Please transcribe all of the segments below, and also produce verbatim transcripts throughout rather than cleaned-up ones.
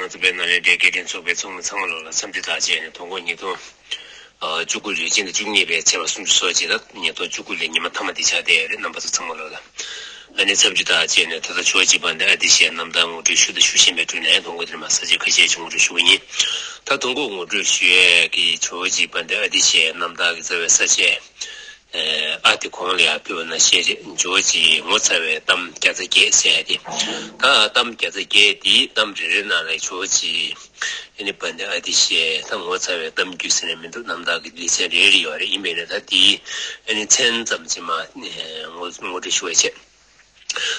ང་ཚོ་པའི་ནང་ལས་འབྲེལ་སྐད་འཕྲིན་ཚོགས་པའི་ཚོགས་མི་ཚང་མ་ལོ་ལ་འཚམས་འདྲི་དང་བཅས་ནས་དོ་དགོང་ཉིས་སྟོང་བཅུ་དགུ་ལོའི་སྤྱི་ཟླ་བཅུ་གཉིས་པའི་ཚེས་པ་སུམ་ཅུ་སོ་གཅིག་ལ་ཉིས་སྟོང་བཅུ་དགུ་ལོའི་ཉི་མ་མཐའ་མ་འདི་ཆགས་བསྡད་ཡོད་རེད། རྣམ་པ་ཚོ་ཚང་མ་ལོ་ལ་ཨ་ནི་འཚམས་འདྲི་དང་བཅས་ནས། ད་ལྟ་ཇོ་བོ་རྗེ་དཔལ་ལྡན་ཨ་ཏི་ཤའི་རྣམ་ཐར་ངོ་སྤྲོད་ཞུ་དང་ཞུ་བཞིན་པའི་དུས་ནས་དོ་དགོང་འདིར་མ་ས་བཅད་ཁ་ཤས་ཅིག་ངོ་སྤྲོད་ཞུ་གི་ཡིན། ད་དོ་དགོང་ངོ་སྤྲོད་ཞུ་ཡས་ཀྱི་ཇོ་བོ་རྗེ་དཔལ་ལྡན་ཨ་ཏི་ཤའི་རྣམ་ཐར་གྱི་རྩ་བའི་ས་བཅད། ཨ་དེ་གོང་ལ་ཡང་ཕུལ་བ་ནང་བཞིན་རེད། ཇོ་བོ་རྗེའི་ངོ་མཚར་བའི་གཏམ་བརྒྱ་རྩ་བརྒྱད་ཟེར་ཡ་དེ། ད་གཏམ་བརྒྱ་རྩ་བརྒྱད་དེའི་གཏམ་རེ་རེ་ནང་ལ་ཇོ་བོ་རྗེ་ཨ་ནི་དཔལ་ལྡན་ཨ་ཏི་ཤའི་ད་ངོ་མཚར་བའི་གཏམ་རྒྱུད་ཟེར་ནས་མི་འདུག་རྣམ་ཐར་གྱི་ལེ་ཚན་རེ་རེ་ཡོད་རེད། ཡིན་པས་ན་ད་དེའི་ཨ་ནི་མཚན་ཙམ་ཅིག་མ་ངོ་ངོ་སྤྲོད་ཞུ་བ་བྱེད།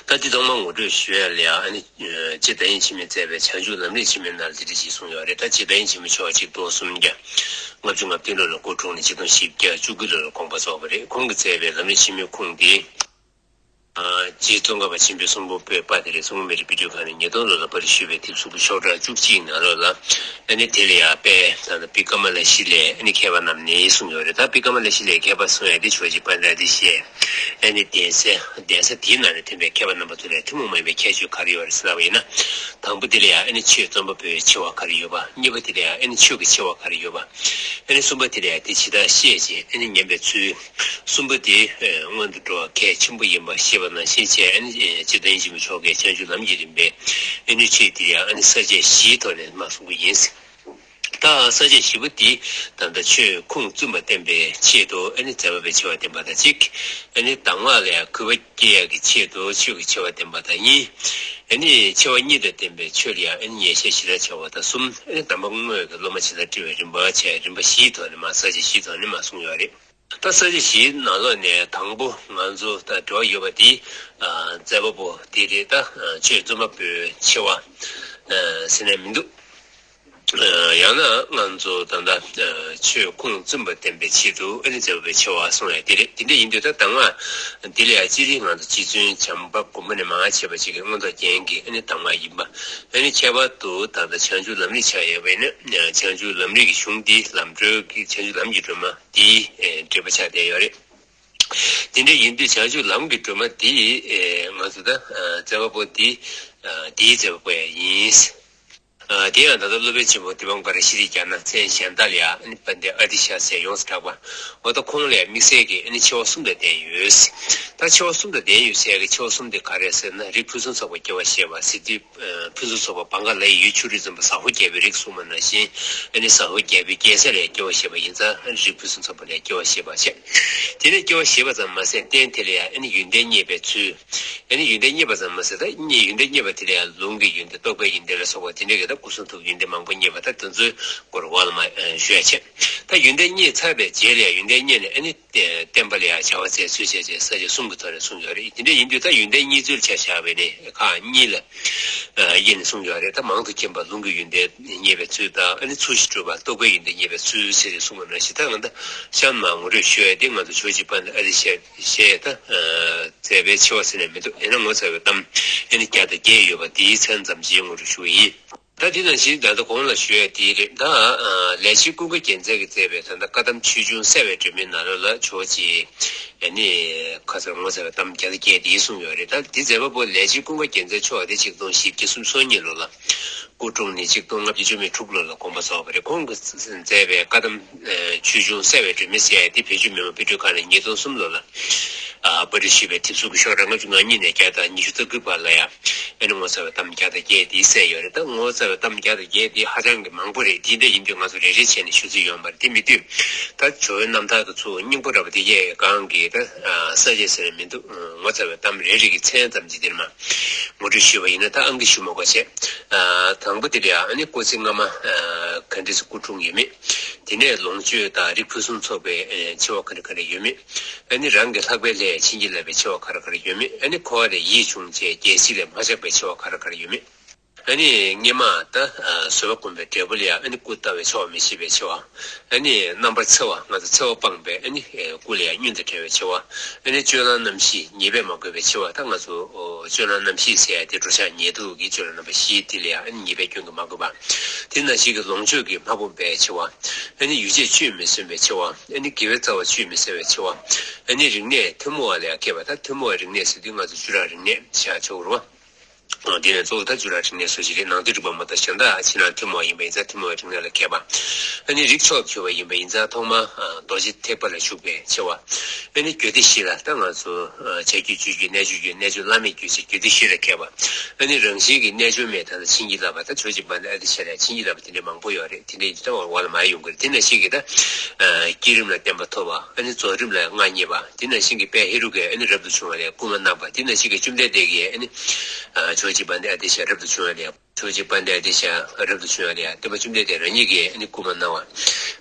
ད་འདི་ཐོག་མར་ངོ་སྤྲོད་ཞུ་ཡ་ལ་ཡང་ཨ་ནི། སྤྱིར་བདག་ཉིད་འཆི་མེད་མཛད་པའི་བྱང་ཆུབ་ལམ་རིམ་ཆེན་མོའི་ནང་ལ་འདི་འདྲ་ཞིག་གསུངས་ཡོད་རེད། ད་སྤྱིར་བདག་ཉིད་འཆི་མེད་མཆོག་ཆིག་སྟོང་སུམ་བརྒྱ་ལྔ་བཅུ་ང་བདུན་ལོ་ལ་སྐུ་འཁྲུངས་ནས་ཆིག་སྟོང་བཞི་བརྒྱ་བཅུ་དགུ་ལོ་ལ་དགོངས་པ་རྫོགས་པ་རེད། ཁོང་གིས་མཛད་པའི་ལམ་རིམ་ཆེན་མོའི་ཁུངས་དེ། རྗེ་ཙོང་ཁ་པ་ཆེན་པོའི་གསུང་འབུམ་པོད་པ་དེ་རེད། གསུང་འབུམ་མེ་རི་དཔེ་སྐྲུན་ཁང་ནས་ཉིས་སྟོང་ལོ་ལ་པར་ཞུས་པའི་དེབ་གཟུགས་པོ་ཤོག་གྲངས་བཅུ་གཅིག་ནང་ལོགས་ལ། ཨ་ནི་དེ་ལ་ཡང་དཔལ་ད་ལྟ་བི་ཀ་མ་ལ་ཤཱི་ལས་ཨ་ནི་མཁས་པ་རྣམས་ནས་གསུངས་ཡོད་རེད། ད་བི་ཀ་མ་ལ་ཤཱི་ལས་མཁས་པ་གསུངས་ཡ་དེ་ཇོ་བོ་རྗེ་དཔལ་ལྡན་ཨ་ཏི་ཤའི་ཨ་ནི་གདན་ས་གདན་ས་དེའི་ནང་ནས་ཐོན་པའི་མཁས་པ་རྣམ་པ་ཚོ་ལས་ཐུན་མོང་མ་ཡིན་པའི་ཁྱད་ཆོས་ག་རེ་ཡོད་རེད་ཟེར་ལབ་པ་ཡིན་ན། དང་པོ་དེ་ལ་ཡང་ཨ་ནི་ཆོས་རྩོམ་པ་པོའི་ཆེ་བ་ག་རེ་ཡོད་པ། གཉིས་པ་དེ་ལ་ཡང་ཨ་ནི་ཆོས་ཀྱི་ཆེ་བ་ག་རེ་ཡོད་པ། ཨ་ནི་གསུམ་པ་དེ་ལ་ཡང་དེ་ཇི་ལྟར་ཤེས་བྱས་ཨ་ནི་ཉན་པའི་ཚུལ། གསུམ་པ་དེ་སྔོན་དུ་འགྲོ་བ་གལ་ཆེན་པོ་ཡིན་པ་ཤེས་པ་ནང་བཞིན་བྱས་ཨ་ནི་སྤྱིར་བདག་ཉིད་འཆི་མེད་མཆོག་གི་བྱང་ཆུབ་ལམ་གྱི་རིམ་པའི་ཨ་ནི་ཆོས་དེ་ཡང་ཨ་ནི་ས་བཅད་བཞིའི་ཐོག་ནས་མར་གསུང་གི་ཡིན། ད་ས་བཅད་བཞི་པོ་འདི་ད་ལྟ་ཆོས་ཁུངས་བཙུན་པ་བསྟན་པའི་ཆེད་དུ་ཨ་ནི་མཛད་པ་པོའི་ཆེ་བ་བསྟན་པ་དང་གཅིག་ཨ་ནི་གདམས་ངག་ལ་ཡང་གུས་པ་སྐྱེ་ཡག་གི་ཆེད་དུ་ཆོས་ཀྱི་ཆེ་བ་བསྟན་པ་དང་གཉིས། ཨ་ནི་ཆེ་བ་གཉིས་དང་ལྡན་པའི་ཆོས་ལ་ཡང་ཨ་ནི་ཉེས་བཤད་ཞི་ལྟར་བྱ་བ་དང་གསུམ། ཨ་ནི་གདམས་པ་དངོས་ཀྱི་སློབ་མ་ཇི་ལྟར་བཀྲི་བའི་རིམ་པ་བྱས། རིམ་པ་བཞིའི་ཐོག་ནས་མར་ས་བཅད་བཞིའི་ཐོག་ནས་མར་གསུངས་ཡོད་རེད། ད་ས་བཅད་བཞིའི་ནང་ལོགས་ནས་དང་པོ་ང་ཚོ་ད་འབྲེལ་བ་ཡོད་པ་དེ་མཛད་པ་པོ་དེ་རེད། ད་ཆོས་རྩོམ་པ་པོའི་ཆེ་བ་ཟེར་ནས་མི་འདུག་ཡང་ན་ང་ཚོ་ད་ལྟ་ཆོས་ཁུངས་བཙུན་པ་བསྟན་པའི་ཆེད་དུ་ཨ་ནི་མཛད་པ་པོའི་ཆེ་བ་གསུངས་ཡ་དེ་རེད། དེ་འདྲ་ཡིན་དུས་ད་གདམས་ངག་འདི་ལ་ཡང་སྤྱིར་ང་ཚོ་རྗེ་བཙུན་བྱམས་པ་མགོན་པོ་ནས་མར་བྱས་པ་ཅིག་གི་མངོན་རྟོགས་རྒྱན་གྱི་ཨ་ནི་གདམས་ངག་ཡིན་པ། ཨ་ནི་ཁྱད་པར་དུ་ད་ལྟ་བྱང་ཆུབ་ལམ་རིམ་ཆགས་ཡོད་པས་ན་བྱང་ཆུབ་ལམ་རིམ་གྱི་གཞུང་འདི་ལམ་སྒྲོན་གྱི་བྱང་ཆུབ་ལམ་གྱི་སྒྲོན་མ་འདིའི་འགྲེལ་པ་ཆགས་བསྡད་ཡོད་རེད། དེ་འདྲ་ཡིན་དུས་བྱང་ཆུབ་ལམ་གྱི་སྒྲོན་མ་འདི་ང་ཚོ་ད་མཛད་པ་པོ་འདི་འདིའི་མཛད་པ་པོ་ཡང་ཡིན། དེ་ཡང་ད་ལྟ་སློབ་དཔོན་ཆེན་པོ་དེ་བང་པ་ར་ཤི་རི་རྒྱ་ན་མཚན་གཞན་དག་ལ་ཡང་དཔལ་ལྡན་ཨ་ཏི་ཤ་ཟེར་ཡོངས་སུ་གྲགས་པ། འོ་ད་ཁོང་ལ་དམིགས་བསལ་གྱི་ཨ་ནི་ཆེ་བ་གསུམ་དང་ལྡན་ཡོད། ད་ཆེ་བ་གསུམ་དང་ལྡན་ཡོད་ཟེར་གྱི་ཆེ་བ་གསུམ་དེ་ག་རེ་ཟེར་ན། རིགས་ཕུན་སུམ་ཚོགས་པ་སྐྱེ་བ་བཞེས་པ། སི་ཏུ་ཕུན་སུམ་ཚོགས་པ་བང་ག་ལ་ཡི་ཡུལ་ཆུ་རུད་འཛིན་པ་ཟ་ཧོར་རྒྱལ་པོའི་རིགས་གསུངས་པ་ནང་བཞིན། ཨ་ནི་ཟ་ཧོར་རྒྱལ་པོའི་རྒྱལ་ས་ལ་སྐྱེ་བ་བཞེས་པ་ཡིན་ཙང་རིགས་ཕུན་སུམ་ཚོགས་པ་ལ་སྐྱེ་བ་བཞེས་པ་བྱས། དེ་ནས་སྐྱེ་བ་བཞེས་པ་ཙམ་མ་ཟད་རྟེན་དེ་ལ་ཡང་ཨ་ནི་ཡོན་ཏན་བརྙེས་པའི་ཚུལ། ཨ་ནི་ཡོན་ཏན་བརྙེས་པ་ཙམ་མ་ཟད་ད་ཡོན་ཏན་བརྙེས་པ་དེ་ལ་ཡང་ལུང་གི་ཡོན་ཏན་རྟོགས་པའི་ཡོན་ཏན་ལ་སོགས་པ་དེ་འདྲ་གི་ད་སྐུ་གསུང་ཐུགས་ཡོན་ཏན་མང་པོ་བརྙེས་པ་ད་དེ་ཚོའི་སྐོར་འོག་ལ་མར་ཞུ་ཡ་བྱས། ད་ཡོན་ཏན་བརྙེས་ཚར་བའི་རྗེས་ལ་ཡང་ཡོན་ཏན་བརྙེས་ནས་ཨ་ནི་བསྟན་པ་ལ་ཡང་བྱ་བ་མཛད་ཚུལ་བྱས་བྱས་ས་བཅད་གསུམ་གྱི་ཐོག་ནས་གསུངས་ཡོད་རེད། དེ་འདྲ་ཡིན་དུས་ད་ཡོན་ཏན་བརྙེས་ཚུལ་ཆ་བཞག་པ་ཡིན་ན་ཁག་གཉིས་ལ་དབྱེ་ནས་གསུངས་ཡོད་རེད། ད་མང་དུ་མཁྱེན་པ་ལུང་གི་ཡོན་ཏན་བརྙེས་པའི་ཚུལ་དང་ཨ་ནི་ཚུལ་བཞིན་སྒྲུབ་པ་རྟོགས་པའི་ཡོན་ཏན་བརྙེས་པའི་ཚུལ་ཟེར་ཏེ་གསུངས་པ་ནང་བཞིན། ད་ང་ད་གཤམ་མར་ངོ་སྤྲོད་ཞུ་ཡ་དེ་ང་ཚོ་ཇོ་བོ་རྗེ་དཔལ་ལྡན་ཨ་ཏི་ཤ་ཞེས་ད་མཛད་པའི་ཆེ་བ་ཟེར་ནས་མི་འདུག་ཡིན་ན་ངོ་མཚར་བའི་གཏམ་ཨ་ནི་བརྒྱ་དང་བརྒྱད་ཡོད་པ་དེའི་མཚན་ཙམ་ཞིག་ངོ་སྤྲོད་ཞུ་གི་ཡིན། ད་དེ་ནང་བཞིན་ད་ལྟ་གོང་ལ་ཞུ་ཡ་དེ་རེད། ད་ལས་བྱེད་ཀུན་དགའ་རྒྱལ་མཚན་གྱིས་མཛད་པའི་ད་ལྟ་བཀའ་གདམས་ཆོས་འབྱུང་གསལ་བའི་སྒྲོན་མེའི་ནང་ལོགས་ལ་ཇོ་བོ་རྗེ་ཨ་ནི་ཁ་སང་ངོ་མཚར་བའི་གཏམ་བརྒྱ་དང་བརྒྱད་དེ་གསུངས་ཡོད་རེད། ད་དེ་མཛད་པ་པོ་ལས་བྱེད་ཀུན་དགའ་རྒྱལ་མཚན་མཆོག་དེ་ཆིག་སྟོང་བཞི་བརྒྱ་སུམ་ཅུ་སོ་གཉིས་ལོ་ལ་སྐུ་འཁྲུངས་ནས་ཆིག་སྟོང་ལྔ་བརྒྱ་བཅུ་མེད་དྲུག་ལོ་ལ་དགོངས་པ་རྫོགས་པ་རེད། ཁོང་གིས་མཛད་པའི་བཀའ་གདམས་ཆོས་འབྱུང་གསལ་བའི་སྒྲོན་མེ་ཟེར་ཡ་དེ་བོད་བརྒྱུད་མི་མང་དཔེ་སྐྲུན་ཁང་ནས་ཉིས་སྟོང་གསུམ་ལོ་ལ་ཨ་པར་སྐྲུན་ཞུས་པའི་དེབ་གཟུགས་ཀྱི་ཤོག་གྲངས་ལྔ་བཅུ་ང་གཉིས་ནས་བརྒྱ་དང་ཉི་ཤུ་རྩ་དགུ་བར་ལ་ཡང་ཨ་ནི་ངོ་མཚར་བའི་གཏམ་བརྒྱ་དང་བརྒྱད་དེ་གསལ་ཡོད་རེད། ད་ངོ་མཚར་བའི་གཏམ་བརྒྱ་དང་བརྒྱད་དེ་ཧ་ཅང་གི་མང་པོ་རེད། དེ་འདྲ་ཡིན་དུས་ང་ཚོ་རེ་རེ་བྱས་ནས་ཞུ་རྩིས་ཡོད་མ་རེད། དེ་མི་འདུག་ད་ཇོ་བོའི་རྣམ་ཐར་དང་ཚུར་སྙིང་པོ་འདྲ་པོ་དེ་གས་གང་གི་ད་ས་བཅད་ཟེར་ནས་མི་འདུག་ངོ་མཚར་བའི་གཏམ་རེ་རེ་གི་མཚན་ཙམ་ཅིག་འདིར་མར་ངོ་སྤྲོད་ཞུས་པ་ཡིན་ན། ད་ཨང་ཀི་ཞུ་མ་དགོས་བྱས། དང་པོ་དེ་ལ་ཡང་ཨ་ནི་སྐུ་ཚེ་སྔ་མ་ག་འདྲས་སུ་སྐུ་འཁྲུངས་ཡོད་མེད། དེ་ནས་ལོངས་སྤྱོད་དང་རིགས་ཕུན་སུམ་ཚོགས་པའི་ཆེ་བ་ག་རེ་ག་རེ་ཡོད་མེད། ཨ་ནི་རང་གི་ལྷག་པའི་ལྷས་བྱིན་གྱིས་བརླབས་པའི་ཆེ་བ་ག་རེ་ག་རེ་ཡོད་མེད། ཨ་ནི་འཁོར་བ་ལས་ཡིད་བྱུང་བྱས་རྒྱལ་སྲིད་ལས་མ་ཆགས་པའི་ཆེ་བ་ག་རེ་ག་རེ་ཡོད་མེད། ཨ་ནི་སྔོན་མ་ད་བཟོད་པ་སྒོམ་པའི་འབྲས་བུ་ལ་ཡང་ཨ་ནི་སྐུ་ལྟ་བའི་ཆེ་བ་མི་ཤེས་པའི་ཆེ་བ། ཨ་ནི་རྣམ་པར་འཚེ་བ་ང་ཚོ་འཚེ་བ་སྤངས་པའི་ཨ་ནི་སྐུ་ལ་ཡང་བསྙུན་དུ་བྲལ་བའི་ཆེ་བ། ཨ་ནི་སྤྱོད་ལམ་རྣམ་བཞི་ཉེས་པས་མ་གོས་པའི་ཆེ་བ། ད་ང་ཚོ་སྤྱོད་ལམ་རྣམ་བཞི་ཟེར་ཡ་དེ་འགྲོ་འཆག་ཉལ་འདུག་གི་སྤྱོད་ལམ་རྣམ་པ་བཞི་དེ་ལ་ཡང་ཨ་ནི་ཉེས་པའི་སྐྱོན་གྱིས་མ་གོས་པ། དེ་ནང་བཞིན་གྱི་ལོངས་སྤྱོད་ཀྱིས་མ་ཕོངས་པའི་ཆེ་བ། ཨ་ནི་ཡུལ་ཆད་བཅུད་མི་ཟིན་པའི་ཆེ་བ། ཨ་ནི་དགེ་བའི་རྩ་བ་བཅུད་མི་ཟད་པའི་ཆེ་བ། ཨ་ནི་རིག་གནས་ཐུན་མོང་བ་ལ་ཡང་མཁས་པ། ད་ཐུན་མོང་བའི་རིག་གནས་ཟེར་དུས་ང་ཚོ་བཅུ་ཕྲག་རིག་གནས་བྱ་ཆོག་རུང་བ། དེ་ནས་གཙོ་བོ་ད་བཅུ་ར་རིག་གནས་སུ་ཞིག་རེད། ནང་དོན་རིག་པ་མ་གཏོགས་གཞན་དག་ཕྱི་ནང་ཐུན་མོང་བ་ཡིན་པ་ཡིན་ཙང་ཐུན་མོང་བའི་རིག་གནས་ལ་མཁས་པ། ཨ་ནི་རིགས་མཆོག་ཏུ་གྱུར་པ་ཡིན་པ་ཡིན་ཙང་ཐོག་མར་རྡོ་རྗེ་ཐེག་པ་ལ་ཞུགས་པའི་ཆེ་བ། ཨ་ནི་རྒྱུད་སྡེ་བཞི་ལ་ད་ང་ཚོ་བྱ་རྒྱུད་སྤྱོད་རྒྱུད་རྣལ་འབྱོར་རྒྱུད་རྣལ་འབྱོར་བླ་མེད་རྒྱུད་ཅེས་རྒྱུད་སྡེ་བཞི་ལ་མཁས་པ། ཨ་ནི་རང་བཞིན་གྱི་རྣལ་འབྱོར་མའི་ད་ལྟ་བྱིན་གྱིས་བརླབས་པ་ད་ཇོ་བོ་རྗེ་དཔལ་ལྡན་ཨ་ཏི་ཤ་ལ་བྱིན་གྱིས་བརླབས་པ་དེ་འདྲའི་མང་པོ་ཡོད་རེད། དེ་འདྲའི་ད་འོག་ལ་མར་ཡོང་གི་རེད། དེ་ནང་བཞིན་གྱི་ད་བསྐྱེད་རིམ་ལ་བརྟན་པ་ཐོབ་པ། ཨ་ནི་རྫོགས་རིམ་ལ་མངའ་བརྙེས་པ། དེ་ནང་བཞིན་གྱི་དཔལ་ཧེ་རུ་ཀས་ཨ་ནི་རབ་ཏུ་བྱུང་བ་ལས་སྐུལ་མ་གནང་བ། དེ་ནང་བཞིན་གྱི་བཅོམ་ལྡན་འདས་ཀྱིས་ཨ་ནི་ཇོ་བོ་རྗེ་དཔལ་ལྡན་ཨ་ཏི་ཤ་རབ་ཏུ་བྱུང་བ་ལས། ཇོ་བོ་རྗེ་དཔལ་ལྡན་ཨ་ཏི་ཤ་རབ་ཏུ་བྱུང་བ་ལས་སྟོན་པ་བཅོམ་ལྡན་འདས་རང་ཉིད་ཀྱིས་ཨ་ནི་སྐུལ་མ་གནང་བ།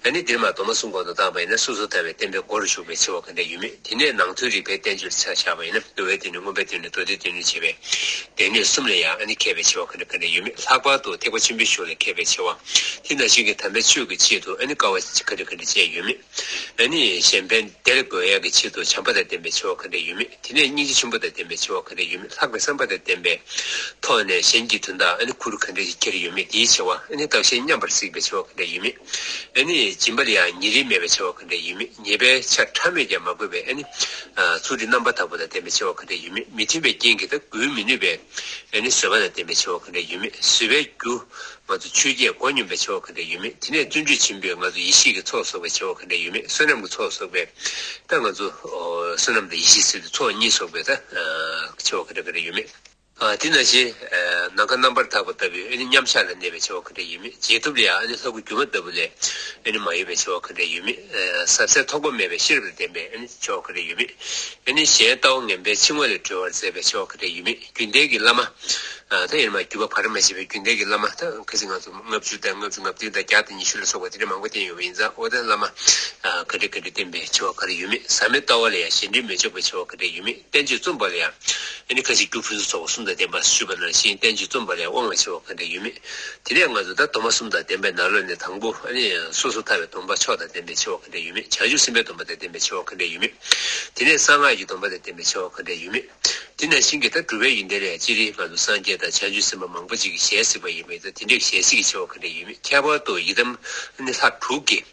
ཨ་ནི་འདིར་མར་མདོ་མ་གསུམ་གོང་དུ་བཏང་བ་ཡིན་ན་སོ་སོར་ཐར་པའི་བསྟན་པའི་སྒོ་རུ་ཞུགས་པའི་ཆེ་བ་ག་འདྲ་ཡོད་མེད། དེ་ནས་ནང་དོན་རིག་པའི་བསྟན་བཅོས་ཆ་བཞག་པ་ཡིན་ན་འདུལ་བའི་སྡེ་སྣོད། མངོན་པའི་སྡེ་སྣོད། མདོ་སྡེའི་སྡེ་སྣོད་བྱས་པའི་སྡེ་སྣོད་གསུམ་ལ་ཡང་ཨ་ནི་མཁས་པའི་ཆེ་བ་ག་འདྲ་ག་འདྲ་ཡོད་མེད། ལྷག་པར་དུ་ཐེག་པ་ཆེན་པོའི་ཞུགས་ལ་མཁས་པའི་ཆེ་བ། དེ་ནང་བཞིན་གྱི་དམ་པའི་ཆོས་ཀྱི་ཆེད་དུ་ཨ་ནི་དཀའ་བ་ག་འདྲ་ག་འདྲ་སྤྱད་ཡོད་མེད། ཨ་ནི་གཞན་ཕན་བདེ་ལ་འགོད་ཡག་གི་ཆེད་དུ་བྱམས་པ་དང་ལྡན་པའི་ཆེ་བ་ག་འདྲ་ཡོད་མེད། དེ་ནས་སྙིང་རྗེ་ཆེན་པོ་དང་ལྡན་པའི་ཆེ་བ་ག་འདྲ་ཡོད་མེད། ལྷག་པའི་བསམ་པ་དང་ལྡན་པའི་ཐོག་ནས་གཞན་གྱི་དོན་དག་ཨ་ནི་ཁུར་ག་འདྲ་ཞིག་འཁྱེར་ཡོད་མེད། དེའི་ཆེ་བ། ཨ་ནི་བདག་གཞན་མཉམ་པར་གཟིགས་པའི་ཆེ་བ་ག་འདྲ་ཡོད་མེད། ཨ་ནི་སྦྱིན་པ་ལ་ཡང་ཉེ་རིང་མེད་པའི་ཆེ་བ་ག་འདྲ་ཡོད་མེད། ཉེས་པའི་ཆ་ཕྲ་མོས་ཀྱང་མ་གོས་པའི་ཨ་ནི་ཚུལ་ཁྲིམས་རྣམ་པར་དག་པ་དང་ལྡན་པའི་ཆེ་བ་ག་འདྲ་ཡོད་མེད། མི་མཐུན་པའི་རྐྱེན་གྱིས་ད་འགུལ་མི་ནུས་པའི་ཨ་ནི་བཟོད་པ་དང་ལྡན་པའི་ཆེ་བ་ག་འདྲ་ཡོད་མེད། བཟོད་པའི་རྒྱུ། ང་ཚོ་ཆོས་བརྒྱད་མགོ་སྙོམས་པའི་ཆེ་བ་ག་འདྲ་ཡོད་མེད། དེ་ནས་བརྩོན་འགྲུས་ཆེན་པོས་ང་ཚོ་ཡེ་ཤེས་ཀྱི་ཚོགས་གསོག་པའི་ཆེ་བ་ག་འདྲ་ཡོད་མེད། བསོད་ནམས་ཀྱི་ཚོགས་གསོག་པའི་ད་ང་ཚོ་ཨོ་བསོད་ནམས་དང་ཡེ་ཤེས་ཟེར་དུས་ཚོགས་གཉིས་གསོག་པའི་ད་ཨ་ཆེ་བ་ག་འདྲ་ག་འདྲ་ཡོད་མེད། ཨ་དེ་ནང་བཞིན་ཨ་ནམ་མཁའ་རྣམ་པར་དག་པ་ལྟ་བུའི་ཨ་ནི་མཉམ་གཞག་ལ་གནས་པའི་ཆེ་བ་ག་འདྲ་ཡོད་མེད། བརྗེད་ཐབས་ལ་ཡང་ཨ་ནི་ལྷ་སྐུ་སྒྱུ་མ་ལྟ་བུ་ལས་ཨ་ནི་མ་གཡོས་པའི་ཆེ་བ་ག་འདྲ་ཡོད་མེད། ཨ་ཟབ་གསལ་ཐོགས་པ་མེད་པའི་ཤེས་རབ་དང་ལྡན་པའི་ཨ་ནི་ཆེ་བ་ག་འདྲ་ཡོད་མེད། ཨ་ནི་གཞན་ལྟ་བ་ངན་པའི་འཆིང་བ་ལས་གྲོལ་བར་མཛད་པའི་ཆེ་བ་ག་འདྲ་ཡོད་མེད། རྒྱུན་ལྡན་གྱི་བླ་མ། ཨ་ད་ཡང་མར་བརྒྱུད་པ་བར་མ་ཆད་པའི་རྒྱུན་ལྡན་གྱི་བླ་མ་ད་ཁ་སང་ང་ཚོ་ལྔ་བཅུ་དང་ལྔ་བཅུ་ང་བདུན་དང་བརྒྱ་དང་ཉི་ཤུ་ལ་སོགས་པ་དེ་འདྲ་མང་པོ་བསྟན་ཡོད་པ་ཡིན་ཙང་། ཨོ་ད་བླ་མ་ཨ་ག་འདྲ་ག་འདྲ་བསྟེན་པའི་ཆེ་བ་ག་རེ་ཡོད་མེད། ཟག་མེད་ལྟ་བ་ལ་ཡང་གཞན་དྲིང་མི་འཇོག་པའི་ཆེ་བ་ག་འདྲ་ཡོད་མེད། བསྟན་བཅོས་རྩོམ་པ་ལ་ཡང་ཨ་ནི་ཁ་ཅིག་རྒྱུ་ཕུན་སུམ་ཚོགས་པ་གསུམ་དང་ལྡན་པ་ཞུས་པ་ནང་བཞིན་བསྟན་བཅོས་རྩོམ་པ་ལ་ཡང་དབང་བའི་ཆེ་བ་ག་འདྲ་ཡོད་མེད། དེ་ནས་ང་ཚོ་ད་སྡོམ་པ་གསུམ་དང་ལྡན་པའི་ནང་ལོགས་ནས་དང་པོ་ཨ་ནི་སོ་སོར་ཐར་པའི་སྡོམ་པ་མཆོག་དང་ལྡན་པའི་ཆེ་བ་ག་འདྲ་ཡོད་མེད། བྱང་ཆུབ་སེམས་དཔའི་སྡོམ་པ་དང་ལྡན་པའི་ཆེ་བ་ག་འདྲ་ཡོད་མེད། དེ་ནས་གསང་སྔགས་ཀྱི་སྡོམ་པ་དང་ལྡན་པའི་ཆེ་བ་ག་འདྲ་ཡོད་མེད། དེ་ནང་བཞིན་གྱི་ད་སྒྲུབ་པའི་ཡོན་ཏན་ལས་སྤྱིར་ང་ཚོ་སངས་རྒྱས་དང་བྱང་ཆུབ་སེམས་དཔའ་མང་པོ་ཅིག་གི་ཞལ་གཟིགས་པ་ཡིན་པས། ད་དེ་འདྲའི་ཞལ་གཟིགས་ཀྱི་ཆེ་བ་ག་འདྲ་ཡོད་མེད། ཁྱད་པར་དུ་ཡི་དམ་ཨ་ནི་ལྷ་དྲུག་གིས་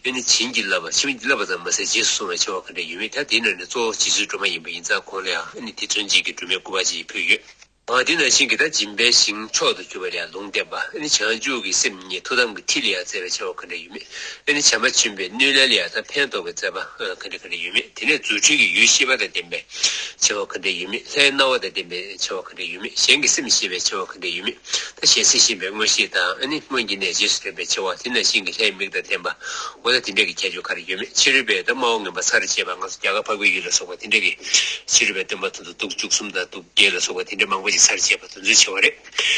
ཨ་ནི་བྱིན་གྱིས་བརླབས་པ། བྱིན་གྱིས་བརླབས་པ་ཙམ་མ་ཟད་རྗེས་སུ་བཟུང་བའི་ཆེ་བ་ག་འདྲ་ཡོད་མེད། ད་དེའི་ནང་ནས་གཙོ་བོ་རྗེ་བཙུན་སྒྲོལ་མ་ཡིན་པ་ཡིན་ཙང་ཁོང་ལ་ཡང་ཨ་ནི་དེ་མཚོན་བྱེད་ཀྱི་སྒྲོལ་མའི་སྐུ་པར་ཅིག་ཕུལ་ཡོད། ཨ་དེ་ནང་བཞིན་གྱི་ད་སྦྱིན་པའི་ཞིང་མཆོག་ཏུ་གྱུར་པ་ལ་ཡང་ལུང་བསྟན་པ། ཨ་ནི་བྱང་ཆུབ་ཀྱི་སེམས་ཉིད་ཐུགས་དམ་གྱི་ཁྲིད་ལ་ཡང་མཛད་པའི་ཆེ་བ་ག་འདྲ་ཡོད་མེད། ཨ་ནི་བྱམས་པ་ཆེན་པོས་གནོད་ལན་ལ་ཡང་ད་ཕན་འདོགས་པའི་མཛད་པ་ག་འདྲ་ག་འདྲ་ཡོད་མེད། དེ་ནས་རྫུ་འཕྲུལ་གྱི་ཡུལ་ཤེས་པ་དང་ལྡན་པའི་ཆེ་བ་ག་འདྲ་ཡོད་མེད། ལྷའི་སྣང་བ་དང་ལྡན་པའི་ཆེ་བ་ག་འདྲ་ཡོད་མེད། གཞན་གྱི་སེམས་ཤེས་པའི་ཆེ་བ་ག་འདྲ་ཡོད་མེད། ད་ཞལ་གཟིགས་ཤེས་པའི་མངོན་ཤེས་དང་ཨ་ནི་སྔོན་གྱི་གནས་རྗེས་སུ་དྲན་པའི་ཆེ་བ། དེ་ནང་བཞིན་གྱི་ལྷའི་མིག་དང་ལྡན་པ། འོ་ད་དེ་འདྲ་གི་ཁྱད་ཆོས་ག་རེ་ཡོད་མེད། ཕྱི་རོལ་པའི་ད་སྨྲ་བ་ངན་པ་ཚར་བཅད་པ། ང་ཚོ་རྒྱ་གར་འཕགས་པའི་ཡུལ་ལ་སོགས་པ་དེ་འདྲ་གི་ཕྱི་རོལ་པའི་སྟོན་པ་དེ་ཚོ་གདུགས་བཅུ་གསུམ་དང་གདུགས་བརྒྱད་ལ་སོགས་པ་དེ་འདྲ་མང་པོ་ཞིག་ཚར་བཅད་པ་དེ་ཚོའི་ཆེ་བ་རེད།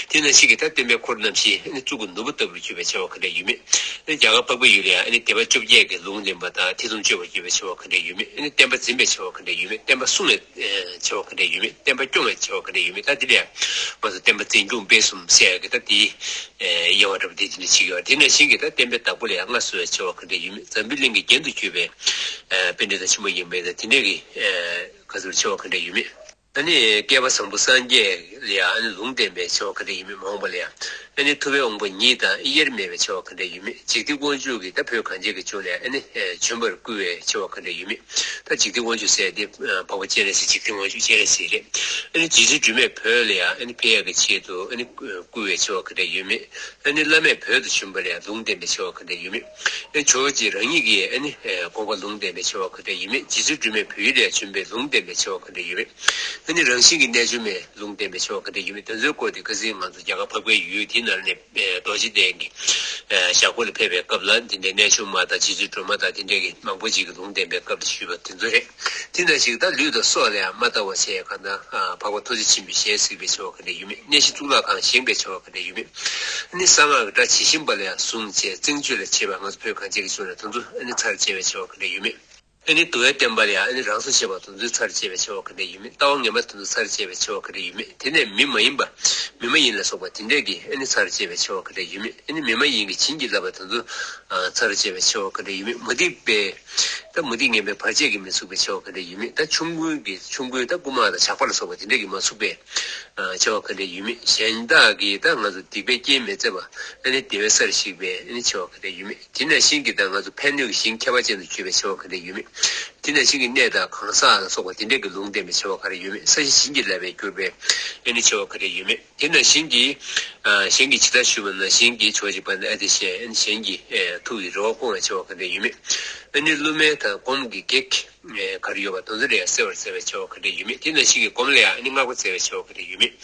དེ་ནང་བཞིན་གྱི་ད་སྟོན་པའི་འཁོར་རྣམ་བཞི་ཨ་ནི་གཙུག་གི་ནོར་བུ་ལྟ་བུར་གྱུར་པའི་ཆེ་བ་ག་འདྲ་ཡོད་མེད། ཨ་ནི་རྒྱ་གར་འཕགས་པའི་ཡུལ་ལ་ཡང་ཨ་ནི་སྡེ་པ་བཅོ་བརྒྱད་ཀྱི་ལུང་བསྟན་པ་དང་ཐེ་ཚོམ་གཅོད་པར་གྱུར་པའི་ཆེ་བ་ག་འདྲ་ཡོད་མེད། ཨ་ནི་བསྟན་པ་འཛིན་པའི་ཆེ་བ་ག་འདྲ་ཡོད་མེད། བསྟན་པ་སྲུང་བའི་ཆེ་བ་ག་འདྲ་ཡོད་མེད། བསྟན་པ་སྐྱོང་བའི་ཆེ་བ་ག་འདྲ་ཡོད་མེད། ད་དེ་ལ་ཡང་ང་ཚོ་བསྟན་པ་འཛིན་སྐྱོང་སྤེལ་གསུམ་ཟེར་ཡག་གི་ད་དེའི་དབྱེ་བ་འདྲ་པོ་དེ་དེ་འདྲ་ཅིག་ཡོད། དེ་ནང་བཞིན་གྱི་ད་བསྟན་པའི་བདག་པོ་ལ་ཡང་མངའ་གསོལ་བའི་ཆེ་བ་ག་འདྲ་ཡོད་མེད། འཛམ་བུའི་གླིང་གི་རྒྱན་དུ་གྱུར་པའི་ཨ་པཎྜི་ཏ་ཆེན་པོ་ཡིན་པས་ན་དེ་འདྲ་གི་ཨ་ག་ཚོད་ཆེ་བ་ག་འདྲ་ཡོད་མེད། ཨ་ནི་བསྐལ་པ་བཟང་པོ་སངས་རྒྱས་ལ་ཡང་ཨ་ནི་ལུང་བསྟན་པའི་ཆེ་བ་ག་འདྲ་ཡོད་མེད། མ་འོངས་པ་ལ་ཡང་ཨ་ནི་ཐུབ་པའི་དབང་པོ་ཉིད་དང་དབྱེར་མེད་པའི་ཆེ་བ་ག་འདྲ་ཡོད་མེད། འཇིག་རྟེན་དབང་ཕྱུག་གིས་ད་བོད་གངས་ཅན་གྱི་ལྗོངས་ལ་ཨ་ནི་བྱོན་པར་བསྐུལ་བའི་ཆེ་བ་ག་འདྲ་ཡོད་མེད། ད་འཇིག་རྟེན་དབང་ཕྱུག་ཟེར་དེ་འཕགས་པ་སྤྱན་རས་གཟིགས། འཇིག་རྟེན་དབང་ཕྱུག་སྤྱན་རས་གཟིགས་རེད། ཨ་ནི་རྗེ་བཙུན་སྒྲོལ་མས་བོད་ལ་ཡང་ཨ་ནི་ཕེབས་ཡག་གི་ཆེད་དུ་ཨ་ནི་བསྐུལ་བའི་ཆེ་བ་ག་འདྲ་ཡོད་མེད། ཨ་ནི་བླ་མས་བོད་དུ་བྱོན་པ་ལ་ཡང་ལུང་བསྟན་པའི་ཆེ་བ་ག་འདྲ་ཡོད་མེད། ཨ་ཇོ་བོ་རྗེ་རང་ཉིད་ཀྱིས་ཨ་ནི་དགོངས་པ་ལུང་བསྟན་པའི་ཆེ་བ་ག་འདྲ་ཡོད་མེད། རྗེ་བཙུན་སྒྲོལ་མས་བོད་ཡུལ་ལ་ཡང་བྱོན་པའི་ལུང་བསྟན་པའི་ཆེ་བ་ག་འདྲ་ཡོད་མེད། ཨ་ནི་རང་བཞིན་གྱི་རྣལ་འབྱོར་མས་ལུང་བསྟན་པའི་ཆེ་བ་ག་འདྲ་ཡོད་མེད། དེ་ཚོའི་སྐོར་དེ་ཁ་སང་ང་ཚོ་རྒྱ་གར་འཕགས་པའི་ཡུལ་དེའི་ནང་ནས་རྡོ་རྗེ་གདན་གྱི་ཞབས་སྐོར་ལ་ཕེབས་པའི་སྐབས་ལ་དེ་འདྲའི་རྣལ་འབྱོར་མ་དང་རྗེ་བཙུན་སྒྲོལ་མ་དང་དེ་འདྲ་གི་མང་པོ་ཅིག་གིས་ལུང་བསྟན་པའི་སྐབས་ལ་ཞུས་པ་དེ་ཚོ་རེད། དེ་ནང་བཞིན་ད་ལུས་དང་སྲོག་ལ་ཡང་མ་ལྟ་བ་བྱས་གང་ལྟར་འཕགས་པ་ཐུགས་རྗེ་ཆེན་པོའི་ཞལ་གཟིགས་པའི་ཆེ་བ་ག་འདྲ་ཡོད་མེད། གནས་བཞི་གཙུག་ལག་ཁང་བཞེངས་པའི་ཆེ་བ་ག་འདྲ་ཡོད་མེད། ཨ་ནི་གསང་སྔགས་ཀྱི་སྒྲ་ཇི་བཞིན་པ་ལ་ཡང་བཟུང་བྱས་བརྩོན་འགྲུས་ལ་བྱེད་པ་ང་ཚོ་བོད་གངས་ཅན་གྱི་ལྗོངས་ལ་དེ་ཚོ་ཨ་ནི་ཚར་བཅད་པའི་ཆེ་བ་ག་འདྲ་ཡོད་མེད། ཨ་ནི་འདུལ་བའི་བསྟན་པ་ལ་ཡང་ཨ་ནི་རང་སྲོག་བཅད་པ་དེ་ཚོ་ཚར་བཅད་པའི་ཆེ་བ་ག་འདྲ་ཡོད་མེད། ལྟ་བ་ངན་པ་དེ་ཚོ་ཚར་བཅད་པའི་ཆེ་བ་ག་འདྲ་ཡོད་མེད། དེ་ནས་མི་མ་ཡིན་པ། མི་མ་ཡིན་ལ་སོགས་པ་དེ་འདྲས་ཀྱི་ཨ་ནི་ཚར་བཅད་པའི་ཆེ་བ་ག་འདྲ་ཡོད་མེད། ཨ་ནི་མི་མ་ཡིན་གྱི་བྱིན་གྱིས་བརླབས་པ་དེ་ཚོ་ཚར་བཅད་པའི་ཆེ་བ་ག་འདྲ་ཡོད་མེད། མུ་སྟེགས་པའི་ད་མུ་སྟེགས་ངན་པའི་བར་ཆད་ཀྱིས་མི་ཚུགས་པའི་ཆེ་བ་ག་འདྲ་ཡོད་མེད། ད་ཆོམ་རྐུན་གྱི་ཆོམ་རྐུན་ད་རྐུན་མ་དང་ཇག་པ་ལ་སོགས་པ་དེ་འདྲས་ཀྱིས་མ་ཚུགས་པའི་ཆེ་བ་ག་འདྲ་ཡོད་མེད། གཞན་དག་གིས་ད་ང་ཚོ་སྡིག་པའི་རྐྱེན་མི་བསྩལ་བ་ཨ་ནི་བདེ་བའི་སར་གཤེགས་པའི་ཨ་ནི་ཆེ་བ་ག་འདྲ་ཡོད་མེད། དེ་ནང་བཞིན་གྱི་ད་ང་ཚོ་ཕན་གནོད་ཀྱི་ཞིང་ཁྱད་པར་ཅན་དུ་གྱུར་པའི་ཆེ་བ་ག་འདྲ་ཡོད་མེད། དེ་ནང་བཞིན་གྱི་གནས་དང་གང་ཟག་ལ་སོགས་པ་དེ་འདྲ་གི་ལུང་བསྟན་པའི་ཆེ་བ་ག་རེ་ཡོད་མེད། ས་གཞི་བྱིན་གྱིས་བརླབས་པས་གྱུར་པའི་ཨ་ནི་ཆེ་བ་ག་རེ་ཡོད་མེད། དེ་ནང་བཞིན་གྱི་ཨ་གཞན་གྱིས་ཇི་ལྟར་ཞུས་པ་ནང་བཞིན་གྱི་ཇོ་བོ་རྗེ་དཔལ་ལྡན་ཨ་ཏི་ཤས་ཨ་ནི་གཞན་གྱི་ཨེ་ཐུགས་ཀྱི་རེ་བ་སྐོང་བའི་ཆེ་བ་ག་འདྲ་ཡོད་མེད། ཨ་ནི་སློབ་མའི་དང་སྒོམ་གྱི་གེགས་ཨེ་ག་རེ་ཡོད་པ་དེ་ཚོ་ལ་ཡང་སེལ་བར་མཛད་པའི་ཆེ་བ་ག་འདྲ་ཡོད་མེད། དེ་ནང་བཞིན་གྱི་སྒོམ་ལ་ཡང་ཨ་ནི་བསྔགས་པ་བསྩལ་བའི་ཆེ་བ་ག་འདྲ་ཡོད་མེད།